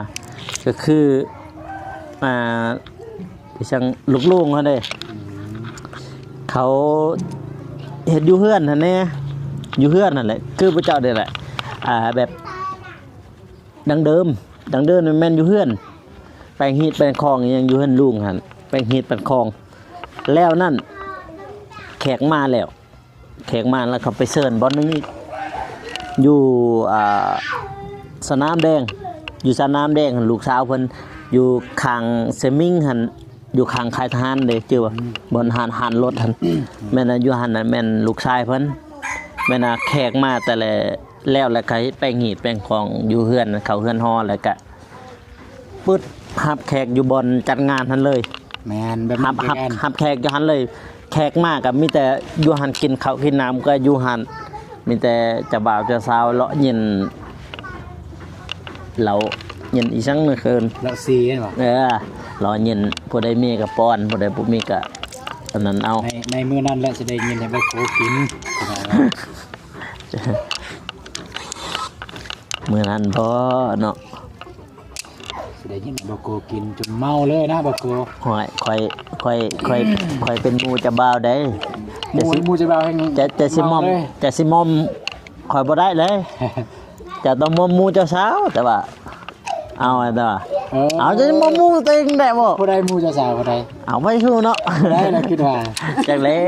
ກໍຄື ອ່າ ຄືຈັ່ງລູກໆເຮົາເດ້ ອືມ ເຂົາເຮັດຢູ່ເຮືອນຫັ້ນແດ່ ຢູ່ເຮືອນຫັ້ນແຫຼະ ຄືພວກເຈົ້ານີ້ແຫຼະ ອ່າ ແບບດັ້ງເດີມ ດັ້ງເດີມແມ່ນຢູ່ເຮືອນ ແປງຮີດແປງຄອງອີ່ຫຍັງຢູ່ເຮືອນລຸງຫັ້ນ ແປງຮີດແປງຄອງ ແລ້ວນັ້ນແຂກມາແລ້ວ ແຂກມາແລ້ວເຂົາໄປເຊີນບ່ອນໜຶ່ງອີກ ຢູ່ ອ່າ ສະໜາມແດງ ຢູ່ສະໜາມແດງຫັ້ນ ລູກສາວເພິ່ນຢູ່ຂ້າງເຊມິງຫັ້ນ ຢູ່ຂ້າງຄ້າຍທະຫານເດ້ ຈື່ບໍ່? ອືມ ບ່ອນຮ້ານ ຮ້ານລົດຫັ້ນ ອືມ ແມ່ນຢູ່ຫັ້ນນະ ແມ່ນລູກຊາຍເພິ່ນ ແມ່ນວ່າແຂກມາແຕ່ລະ ແລ້ວ ແລ້ວກໍເຮັດແປງຮີດແປງຄອງຢູ່ເຮືອນ ເຂົ້າເຮືອນຫໍ ແລ້ວກໍ ປຶດຮັບແຂກຢູ່ບ່ອນຈັດງານຫັ້ນເລີຍ ແມ່ນ ແບບນັ້ນຄືກັນ ຮັບ ຮັບແຂກຢູ່ຫັ້ນເລີຍ ແຂກມາກໍມີແຕ່ຢູ່ຫັ້ນ ກິນເຂົ້າກິນນ້ຳກໍຢູ່ຫັ້ນ ມີແຕ່ເຈົ້າບ່າວເຈົ້າສາວເລາະເຢັນເຫຼົ້າ ເຢັນອີ່ຫຍັງນະເອີ້ນ ເຫຼົ້າຊີຫັ້ນບໍ? ເອີ ເລາະເຢັນ ຜູ້ໃດມີກໍປ້ອນ ຜູ້ໃດບໍ່ມີກໍອັນນັ້ນເອົາ ໃນ ໃນມື້ນັ້ນແຫຼະຊິໄດ້ຍິນໃຫ້ບັກໂກກິນ ມື້ນັ້ນບໍເນາະ. ຊິໄດ້ຍິນໃຫ້ບໍ່ໂກກິນຈົນເມົາເລີຍນະບໍ່ໂກ. ໂອ້ຍ ຂ້ອຍ ຂ້ອຍ ຂ້ອຍ ຂ້ອຍເປັນໝູ່ເຈົ້າບ່າວໃດ໋. ໝູ່ ໝູ່ເຈົ້າບ່າວແຮ່ງ ຈະ ຈະຊິມອມ ເມົາເລີຍ ຈະຊິມອມຂ້ອຍບໍ່ໄດ້ເລີຍ. ເຈົ້າຕ້ອງມອມໝູ່ເຈົ້າສາວ ແຕ່ວ່າ ເອົາ ແຕ່ວ່າ ເອີ ເອົາ ຈະມອມໝູ່ຕົວເອງໄດ້ບໍ່? ຜູ້ໃດໝູ່ເຈົ້າສາວຜູ້ໃດ? ເອົາໄປສູ່ເນາະ. ໄດ້ລະຄິດວ່າ ຈັກແລ້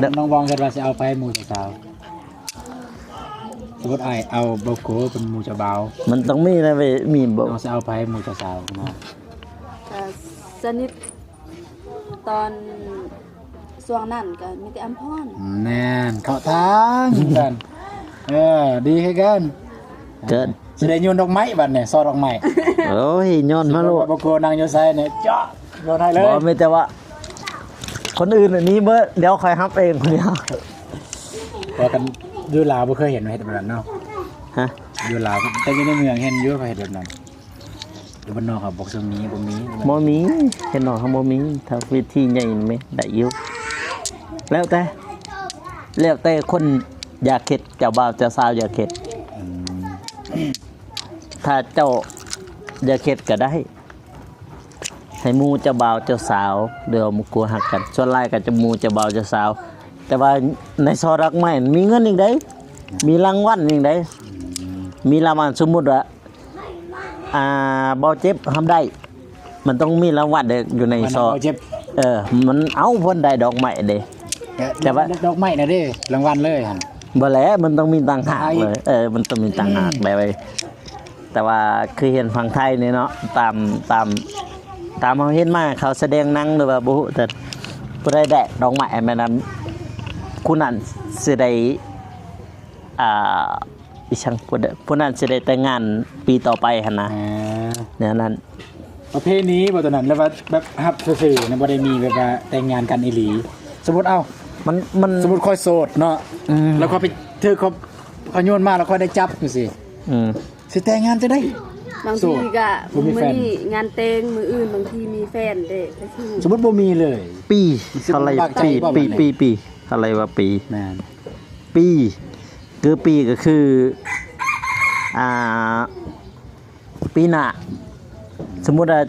ວ ນ້ອງບອງຄິດວ່າຊິເອົາໃຜໝູ່ເຈົ້າສາວ? ສົມມຸດອ້າຍເອົາບໍ່ໂກເປັນໝູ່ເຈົ້າບ່າວ ມັນຕ້ອງມີນະເວີຍ ມີບໍ່? ນ້ອງຊິເອົາໃຜໝູ່ເຈົ້າສາວນະ? ກໍສະໜິດຕອນຊ່ວງນັ້ນກໍມີແຕ່ອຳພອນ. ແມ່ນ ເຂົ້າທາງກັນ ເອີ ດີຄືກັນ. ເກີດ ຊິໄດ້ໂຍນດອກໄມ້ບັດນີ້ ຊໍດອກໄມ້. ໂອ້ຍ ໂຍນມາໂລດ ບໍ່ໂກນັ່ງຢູ່ໃສນີ້ ເຈາະ ໂຍນໃຫ້ເລີຍ. ບໍ່ ມີແຕ່ວ່າຄົນອື່ນນີ້ເບີດ ດຽວຂ້ອຍຮັບເອງຄົນດຽວ. ວ່າກັນຢູ່ລາວບໍ່ເຄີຍເຫັນເຮັດແບບນັ້ນເນາະ. ຮະ? ຢູ່ລາວ ແຕ່ຢູ່ໃນເມືອງເຫັນຢູ່ເຂົາເຮັດແບບນັ້ນ. ຢູ່ບ້ານນອກເຮົາບໍ່ເຄີຍມີ ບໍ່ມີ ບໍ່ມີ ເຮັດນອກເຮົາບໍ່ມີ. ຖ້າເວທີໃຫຍ່ແມ່ນໄດ້ຢູ່ ແລ້ວແຕ່ ແລ້ວແຕ່ຄົນຢາກເຮັດ ເຈົ້າບ່າວເຈົ້າສາວຢາກເຮັດ. ອືມ ຖ້າເຈົ້າຢາກເຮັດກໍໄດ້ ໃຫ້ໝູ່ເຈົ້າບ່າວເຈົ້າສາວ ຫຼືວ່າໝູ່ຄູ່ຮັກກັນ ສ່ວນຫຼາຍກໍຈະໝູ່ເຈົ້າບ່າວເຈົ້າສາວ. ແຕ່ວ່າໃນຊໍດອກໄມ້ມີເງິນອີກເດ້ ມີລາງວັນອີກເດ້. ອືມ ມີລາງວັນ ສົມມຸດວ່າ ອ່າ ເບົາເຈັບຮັບໄດ້ ມັນຕ້ອງມີລາງວັນເດ້ ຢູ່ໃນຊໍ ເອີ ມັນເອົາເພິ່ນໄດ້ດອກໄມ້ເດ້. ແຕ່ວ່າດອກໄມ້ນະເດ້ ລາງວັນເລີຍຫັ້ນ. ບໍ່ແຫຼະ ມັນຕ້ອງມີຕ່າງຫາກເລີຍ. ເອີ ມັນຕ້ອງມີຕ່າງຫາກໄດ້ເວີຍ. ແຕ່ວ່າຄືເຫັນຝັ່ງໄທນີ້ເນາະ ຕາມ ຕາມ ຕາມເຮົາເຫັນມາ ເຂົາສະແດງໜັງ ຫຼືວ່າບໍ່ຮູ້ ແຕ່ຜູ້ໃດແດກດອກໄມ້ແມ່ນນັ້ນ ຜູ້ນັ້ນຊິໄດ້ ອ່າ ອີ່ຫຍັງ ຜູ້ນັ້ນຊິໄດ້ແຕ່ງງານປີຕໍ່ໄປຫັ້ນນະ. ອ່າ ແນວນັ້ນ ປະເພນີບໍ່ຕົວນັ້ນ ຫຼືວ່າແບບຮັບຊື່ໆນະ ບໍ່ໄດ້ມີແບບວ່າແຕ່ງງານກັນອີ່ຫຼີ. ສົມມຸດ ເອົ້າ ມັນ ມັນ ສົມມຸດຂ້ອຍໂສດເນາະ ອືມ ແລ້ວຂ້ອຍໄປຖືກເຂົາ ເຂົາໂຍນມາ ແລ້ວຂ້ອຍໄດ້ຈັບຈັ່ງຊີ້ ອືມ ຊິແຕ່ງງານຈັ່ງໃດ? ບາງທີກໍ ບໍ່ມີແຟນ ມື້ນີ້ງານແຕ່ງ ມື້ອື່ນບາງທີມີແຟນເດ້ ໄປສູ່. ສົມມຸດບໍ່ມີເລີຍ ປີ ເທົ່າໃດ ປີ ປີ ປີ ເທົ່າໃດວ່າປີ ແມ່ນ ປີ ຄືປີກໍຄື ອ່າ ປີໜ້າ ສົມມຸດວ່າ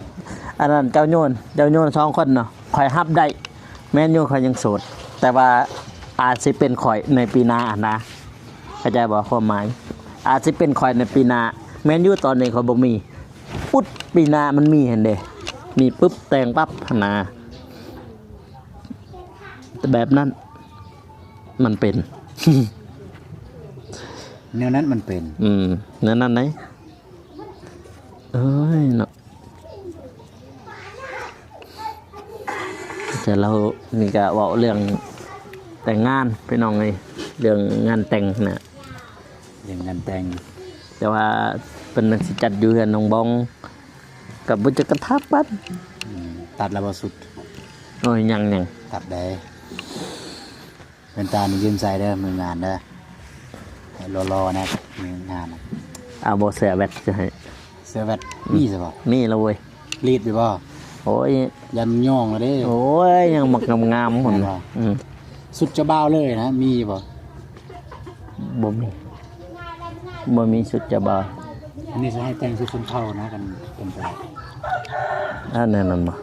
ອັນນັ້ນເຈົ້າໂຍນ ເຈົ້າໂຍນສອງຄົນເນາະ ຂ້ອຍຮັບໄດ້ ແມ່ນຢູ່ ຂ້ອຍຍັງໂສດ ແຕ່ວ່າອາດຊິເປັນຂ້ອຍໃນປີໜ້າຫັ້ນນະ ເຂົ້າໃຈບໍ່ຄວາມໝາຍ? ອາດຊິເປັນຂ້ອຍໃນປີໜ້າ ແມ່ນຢູ່ ຕອນນີ້ຂ້ອຍບໍ່ມີ ປຸດ ປີໜ້າມັນມີຫັ້ນເດ້ ມີປຶບ ແຕ່ງປັບຫັ້ນນະ ແບບນັ້ນມັນເປັນ ແນວນັ້ນມັນເປັນ ອືມ ແນວນັ້ນໃດ ເອີຍເນາະ ແຕ່ລາວນີ້ກະເວົ້າເລື່ອງແຕ່ງງານພີ່ນ້ອງເອີຍ ເລື່ອງງານແຕ່ງນະ ເລື່ອງງານແຕ່ງ ແຕ່ວ່າເພິ່ນຊິຈັດຢູ່ເຮືອນນ້ອງບອງ ກະບໍ່ຈັກກະທັບປັນ ອືມ ຕັດແລ້ວບໍ່ສຸດ? ໂອ້ຍ ຍັງໆ ຕັດໄດ້ ແວ່ນຕານີ້ຢືມໃສ່ເດີ ມື້ງານເດີ ໃຫ້ຫຼໍ່ໆ ແດ່ ມື້ງານ ເອົາບໍ່ ເສື້ອແວັດຈະໃຫ້ ເສື້ອແວັດ ມີໃຊ່ບໍ່? ມີແລ້ວເວີຍ ລີດຢູ່ບໍ່? ໂອ້ຍ ຢ້ານມັນຍ້ອງແລ້ວເດ້ ໂອ້ຍ ຍັງມັກງາມໆ ພຸ້ນ ອືມ ຊຸດເຈົ້າບ່າວເລີຍນະ ມີຢູ່ບໍ່? ບໍ່ມີ ບໍ່ມີຊຸດເຈົ້າບ່າວ ອັນນີ້ຊິໃຫ້ແຕ່ງຊຸດຊົນເຜົ່ານະ ຄັນເປັນໄປໄດ້ ອັນນັ້ນນະບໍ່?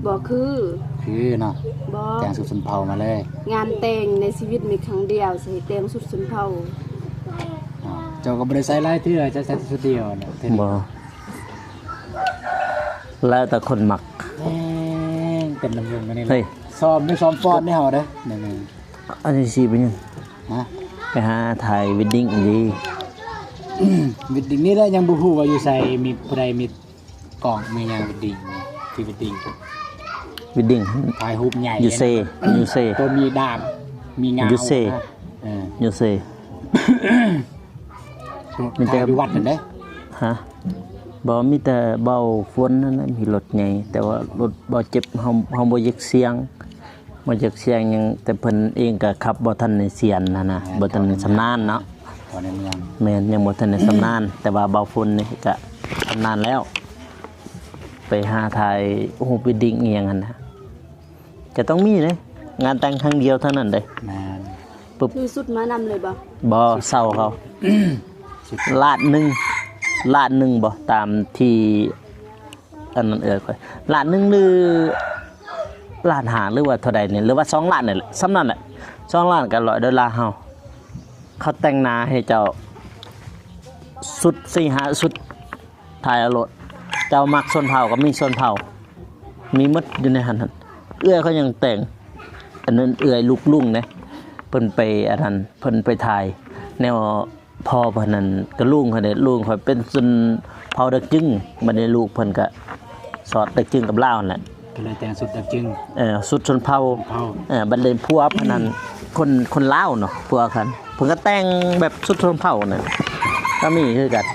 ບໍ່ຄື ຄືເນາະ ບໍ່ ແຕ່ງຊຸດຊົນເຜົ່າມາເລີຍ ງານແຕ່ງໃນຊີວິດມີຄັ້ງດຽວ ຊິໃຫ້ແຕ່ງຊຸດຊົນເຜົ່າ ເຈົ້າກໍບໍ່ໄດ້ໃສ່ຫຼາຍເທື່ອ ເຈົ້າໃສ່ຊຸດດຽວນະ ບໍ່ ແລ້ວແຕ່ຄົນມັກ ເປັນນຳວົງອັນນີ້ ເຮີ້ຍ ຊ້ອມໄດ້ຊ້ອມຟ້ອນໄດ້ເຮົາເດີ ອັນນີ້ຊິເປັນຫຍັງ ຮະ ໄປຫາຖ່າຍເວດດິ້ງດີ ເວດດິ້ງນີ້ແຫຼະ ຍັງບໍ່ຮູ້ວ່າຢູ່ໃສ ມີຜູ້ໃດມີ ກ້ອງມີຫຍັງ ເວດດິ້ງ ພຣີເວດດິ້ງ ເວດດິ້ງ ຖ່າຍຮູບໃຫຍ່ ຢູ່ເຊ ຢູ່ເຊ ໂຕມີດາບ ມີງາວ ຢູ່ເຊ ເອີ ຢູ່ເຊ ມີແຕ່ຢູ່ວັດນັ້ນເດ້ ຮະ ບໍ່ ມີແຕ່ເບົາຝົນນັ້ນແຫຼະ ມີລົດໃຫຍ່ ແຕ່ວ່າລົດບໍ່ເຈັບ ເຮົາ ເຮົາບໍ່ຢາກສ່ຽງ ບໍ່ຢາກສ່ຽງຫຍັງ ແຕ່ເພິ່ນເອງກໍຂັບບໍ່ທັນໄດ້ຊຽນຫັ້ນນະ ບໍ່ທັນຊຳນານເນາະ ເຂົ້າໃນເມືອງ ແມ່ນ ຍັງບໍ່ທັນໄດ້ຊຳນານ ແຕ່ວ່າເບົາຝົນນີ້ກະຊຳນານແລ້ວ ໄປຫາຖ່າຍຮູບເວດດິ້ງອີ່ຫຍັງຫັ້ນນະ ຈະຕ້ອງມີເດ້ ງານແຕ່ງຄັ້ງດຽວເທົ່ານັ້ນເດ້ ແມ່ນ ປຶບ ຖືຊຸດມານຳເລີຍບໍ່? ບໍ່ ເຊົ່າເຂົາ ລ້ານໜຶ່ງ ລ້ານໜຶ່ງບໍ່ ຕາມທີ່ ອັນນັ້ນເອື້ອຍຂ້ອຍ ລ້ານໜຶ່ງ ຫຼື ລ້ານຫ້າ ຫຼືວ່າເທົ່າໃດນີ້ ຫຼືວ່າສອງລ້ານນີ້ແຫຼະ ສ່ຳນັ້ນແຫຼະ ສອງລ້ານກະຮ້ອຍໂດລາເຮົາ ເຂົາແຕ່ງໜ້າໃຫ້ເຈົ້າ ຊຸດສີ່ຫ້າຊຸດ ຖ່າຍເອົາໂລດ ເຈົ້າມັກຊົນເຜົ່າກໍມີຊົນເຜົ່າ ມີໝົດຢູ່ໃນຫັ້ນ ເອື້ອຍເຂົາຍັງແຕ່ງ ອັນນັ້ນເອື້ອຍລູກລຸງເດ້ ເພິ່ນໄປ ອັນນັ້ນ ເພິ່ນໄປຖ່າຍແນວ ພໍ່ເພິ່ນນັ້ນກະລຸງຂ້ອຍເດ້ ລຸງຂ້ອຍເປັນຊົນເຜົ່າດັກຈຶງ ບັດນີ້ລູກເພິ່ນກະສອດດັກຈຶງກັບລາວຫັ້ນແຫຼະ ກໍເລີຍແຕ່ງຊຸດດັກຈຶງ ເອີ ຊຸດຊົນເຜົ່າ ເອີ ບັດນີ້ຜົວເພິ່ນນັ້ນ ຄົນ ຄົນລາວເນາະ ຜົວເພິ່ນ ເພິ່ນກະແຕ່ງແບບຊຸດຊົນເຜົ່ານັ້ນ ກະມີຄືກັນ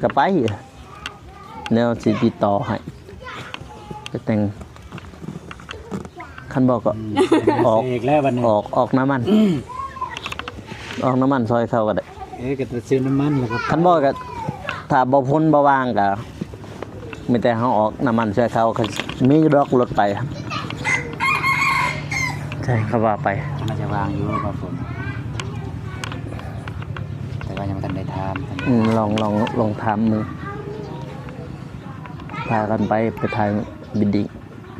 ກະໄປ ແນວຊິຕິດຕໍ່ໃຫ້ ໄປແຕ່ງ ຄັນບໍ່ກໍ ອືມ ອອກ ເສກແລ້ວບັດນີ້ ອອກ ອອກນ້ຳມັນ ອອກນ້ຳມັນຊ່ອຍເຂົາກໍໄດ້ ເອີ ກໍຊື້ນ້ຳມັນແລ້ວກໍ ຄັນບໍ່ກໍ ຖ້າບໍ່ພົນບໍ່ວ່າງກໍ ມີແຕ່ເຮົາອອກນ້ຳມັນຊ່ອຍເຂົາ ມີຢູ່ດອກລົດໄປ ໃຊ່ ເຂົາວ່າໄປ ໜ້າຈະວ່າງຢູ່ບໍ່ພົນ ແຕ່ວ່າຍັງບໍ່ທັນໄດ້ຖາມ ອືມ ລອງ ລອງ ລອງຖາມເບິ່ງ ພາກັນໄປ ໄປຖ່າຍເວດດິ້ງ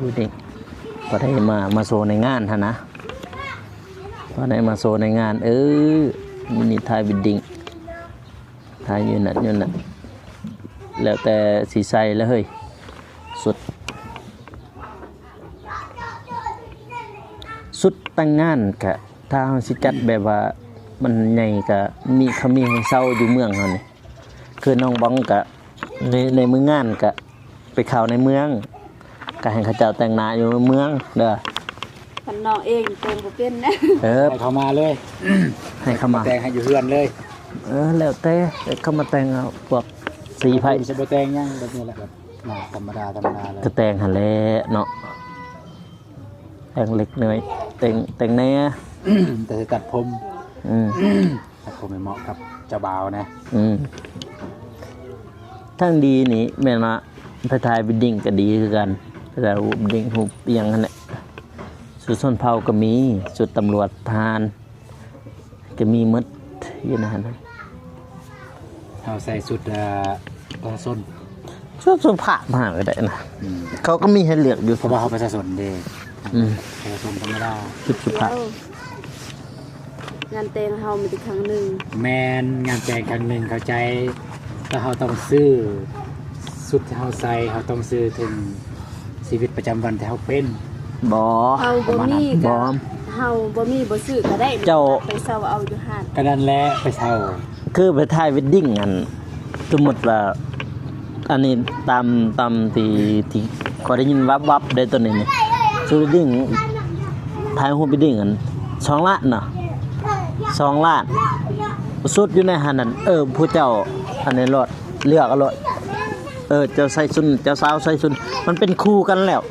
ເວດດິ້ງ ກໍໄດ້ມາ ມາໂຊໃນງານຫັ້ນນະ ກໍໄດ້ມາໂຊໃນງານ ເອີ ມື້ນີ້ຖ່າຍເວດດິ້ງ ຖ່າຍຢູ່ນັ້ນຢູ່ນັ້ນ ແລ້ວແຕ່ຊິໃສ່ລະເຮີ້ຍ ຊຸດ ຊຸດແຕ່ງງານກະ ຖ້າເຮົາຊິຈັດແບບວ່າມັນໃຫຍ່ກະມີ ເຂົາມີໃຫ້ເຊົ່າຢູ່ເມືອງເຮົານີ້ ຄືນ້ອງບອງກະ ໃນ ໃນມື້ງານກະໄປເຂົ້າໃນເມືອງ ກະໃຫ້ເຂົາເຈົ້າແຕ່ງໜ້າຢູ່ເມືອງເດີ ຄັນນ້ອງເອງແຕ່ງບໍ່ເປັນ ເອີ ໃຫ້ເຂົາມາເລີຍ ໃຫ້ເຂົາມາແຕ່ງໃຫ້ຢູ່ເຮືອນເລີຍ ເອີ ແລ້ວແຕ່ ໃຫ້ເຂົາມາແຕ່ງເອົາ ພວກສີໄພ ຊິບໍ່ແຕ່ງຫຍັງ ແບບນີ້ແຫຼະ ແບບໜ້າທຳມະດາ ທຳມະດາເລີຍ ກະແຕ່ງຫັ້ນແຫຼະເນາະ ແຕ່ງເລັກນ້ອຍ ແຕ່ງ ແຕ່ງແດ່ ແຕ່ຊິຕັດຜົມ ອືມ ຕັດຜົມໃຫ້ເໝາະກັບເຈົ້າບ່າວນະ ອືມ ທາງດີນີ້ແມ່ນວ່າໄປຖ່າຍເວດດິ້ງກໍດີຄືກັນ ຖ່າຍຮູບເວດດິ້ງ ຮູບອີ່ຫຍັງຫັ້ນແຫຼະ ຊຸດຊົນເຜົ່າກໍມີ ຊຸດຕຳຫຼວດ ທະຫານ ກໍມີໝົດຢູ່ໃນຫັ້ນ ເ ເຮົາໃສ່ຊຸດ ເອີ ປະຊາຊົນ ຊຸດສຸພາບມາກໍໄດ້ນະ ອືມ ເຂົາກໍມີໃຫ້ເລືອກຢູ່ ເພາະວ່າເຮົາປະຊາຊົນເດ້ ອືມ ປະຊາຊົນທຳມະດາ ຊຸດສຸພາບ. ງານແຕ່ງເຮົາມີແຕ່ຄັ້ງໜຶ່ງ. ແມ່ນ ງານແຕ່ງຄັ້ງໜຶ່ງ ເຂົ້າໃຈ ແຕ່ເຮົາຕ້ອງສື່ຊຸດທີ່ເຮົາໃສ່ ເຮົາຕ້ອງສື່ເຖິງຊີວິດປະຈຳວັນທີ່ເຮົາເປັນ. ບໍ່ ເຮົາບໍ່ມີ ປະມານນັ້ນ ກໍ ບໍ່ ເຮົາບໍ່ມີບໍ່ຊື້ກໍໄດ້ ເຈົ້າ ໄປເຊົ່າເອົາຢູ່ຮ້ານ ກໍນັ້ນແຫຼະ ໄປເຊົ່າ ຄືໄປຖ່າຍເວດດິ້ງ ອັນ ສົມມຸດວ່າ ອັນນີ້ຕາມ ຕາມທີ່ ທີ່ຂ້ອຍໄດ້ຍິນວັບໆເດ້ ໂຕນີ້ນີ້ ຊຸດເວດດິ້ງ ຖ່າຍຮູບເວດດິ້ງ ອັນ ສອງລ້ານເນາະ ສອງລ້ານ ຊຸດຢູ່ໃນຫັ້ນນັ້ນ. ເອີ ຜູ້ເຈົ້າ ອັນນີ້ໂລດ ເລືອກເອົາໂລດ ເອີ ເຈົ້າໃສ່ຊຸດ ເຈົ້າສາວໃສ່ຊຸດ ມັນເປັນຄູ່ກັນແລ້ວ.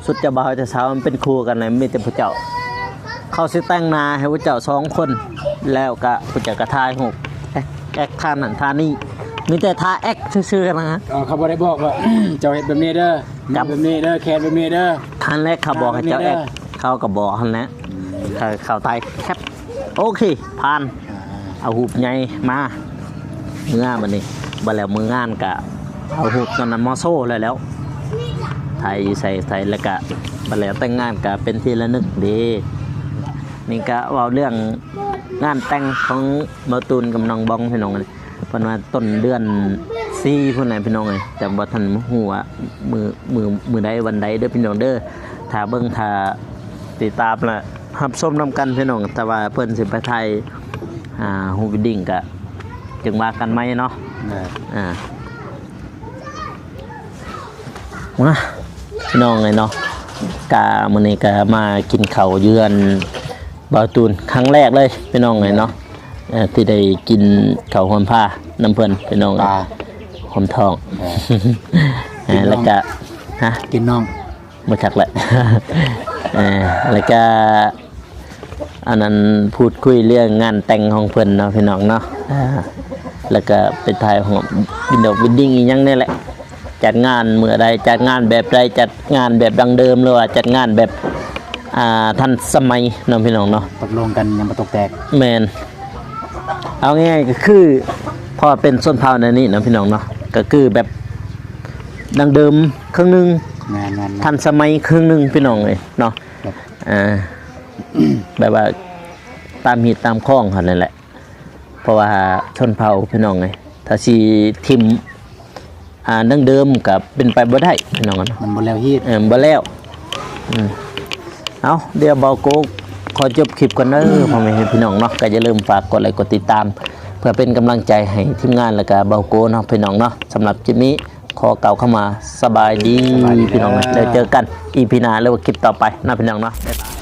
ຊຸດເຈົ້າບ່າວເຈົ້າສາວມັນເປັນຄູ່ກັນແຫຼະ ມີແຕ່ຜູ້ເຈົ້າ ເຂົາຊິແຕ່ງໜ້າໃຫ້ຜູ້ເຈົ້າສອງຄົນ ແລ້ວກະຜູ້ເຈົ້າກະຖ່າຍຮູບ ແອັກ ແອັກທ່ານັ້ນທ່ານີ້ ມີແຕ່ທ່າແອັກຊື່ໆນະ. ເອີ ເຂົາບໍ່ໄດ້ບອກວ່າ ເຈົ້າເຮັດແບບນີ້ເດີ ມືແບບນີ້ເດີ ແຂນແບບນີ້ເດີ ຫັ້ນແຫຼະ ເຂົາບອກໃຫ້ເຈົ້າແອັກ ເຂົາກໍບອກຫັ້ນແຫຼະ ເຂົາ ເຂົາຖ່າຍແຄັບ ໂອເຄ ຜ່ານ ອ່າ ເອົາຮູບໃຫຍ່ມາ ເມືອບັດນີ້ ບັດແລ້ວມື້ງານກະເອົາຮູບຕອນນັ້ນມາໂຊແລ້ວ ແລ້ວຖ່າຍຢູ່ໃສໃສ ແລ້ວກະບັດແລ້ວແຕ່ງງານກະເປັນທີ່ລະນຶກເດ້. ນີ້ກະເວົ້າເລື່ອງງານແຕ່ງຂອງບ່າວຕູນກັບນ້ອງບອງ ພີ່ນ້ອງ ເພິ່ນວ່າຕົ້ນເດືອນສີ່ພຸ້ນແຫຼະ ພີ່ນ້ອງເອີຍ ແຕ່ບໍ່ທັນຮູ້ວ່າມື້ ມື້ ມື້ໃດວັນໃດເດີ ພີ່ນ້ອງເດີ. ຖ້າເບິ່ງ ຖ້າຕິດຕາມ ແລະ ຮັບຊົມນຳກັນ ພີ່ນ້ອງ ແຕ່ວ່າເພິ່ນຊິໄປຖ່າຍ ອ່າ ຮູບເວດດິ້ງກະຈຶ່ງວ່າກັນໃໝ່ເນາະ. ອ່າ ມາ ພີ່ນ້ອງເອີຍເນາະ ກະມື້ນີ້ກະມາກິນເຂົ້າຢູ່ເຮືອນບ່າວຕູນຄັ້ງແລກເລີຍ ພີ່ນ້ອງເອີຍເນາະ ເອີ ທີ່ໄດ້ກິນເຂົ້າຮ່ວມພານຳເພິ່ນ ພີ່ນ້ອງເອີຍ ຮ່ວມທ້ອງ ເອີ ເອີ ກິນນ້ອງ ແລ້ວກະ ຮະ ກິນນ້ອງ ບໍ່ຈັກແຫຼະ ເອີ ແລ້ວກະ ອັນນັ້ນ ພູດຄຸຍເລື່ອງງານແຕ່ງຂອງເພິ່ນເນາະ ພີ່ນ້ອງເນາະ ອ່າ ແລ້ວກະໄປຖ່າຍຮູບ ເວດດິ້ງ ເວດດິ້ງອີ່ຫຍັງນີ້ແຫຼະ ຈັດງານມື້ໃດ ຈັດງານແບບໃດ ຈັດງານແບບດັ້ງເດີມ ຫຼືວ່າຈັດງານແບບ ອ່າ ທັນສະໄໝເນາະ ພີ່ນ້ອງເນາະ ຕົກລົງກັນຍັງບໍ່ຕົກແຕກ. ແມ່ນ ເອົາງ່າຍໆກໍຄື ເພາະວ່າເປັນຊົນເຜົ່າແນວນີ້ເນາະ ພີ່ນ້ອງເນາະ ກໍຄືແບບດັ້ງເດີມເຄິ່ງໜຶ່ງ ແມ່ນໆໆ ທັນສະໄໝເຄິ່ງໜຶ່ງ ພີ່ນ້ອງເອີຍເນາະ. ອ່າ ແບບວ່າຕາມຮີດຕາມຄອງຫັ້ນນັ້ນແຫຼະ ເພາະວ່າຊົນເຜົ່າ ພີ່ນ້ອງເອີຍ ຖ້າຊິຖິ້ມ ອ່າ ດັ້ງເດີມກໍເປັນໄປບໍ່ໄດ້ ພີ່ນ້ອງເນາະ ມັນບໍ່ແລ້ວຮີດ ເອີ ບໍ່ແລ້ວ ອືມ ເອົາ ດຽວບ່າວໂກຂໍຈົບຄລິບກ່ອນເດີ ພໍ່ແມ່ພີ່ນ້ອງເນາະ ກໍຢ່າລືມຝາກກົດໄລກົດຕິດຕາມ ເພື່ອເປັນກຳລັງໃຈໃຫ້ທີມງານ ແລ້ວກໍບ່າວໂກເນາະ ພີ່ນ້ອງເນາະ. ສຳລັບຄລິບນີ້ ຂໍກ່າວຄຳວ່າສະບາຍດີ ສະບາຍດີ ພີ່ນ້ອງ ແລ້ວເຈີກັນອີພີໜ້າ ຫຼືວ່າຄລິບຕໍ່ໄປເນາະ ພີ່ນ້ອງເນາະ ບາຍບາຍ.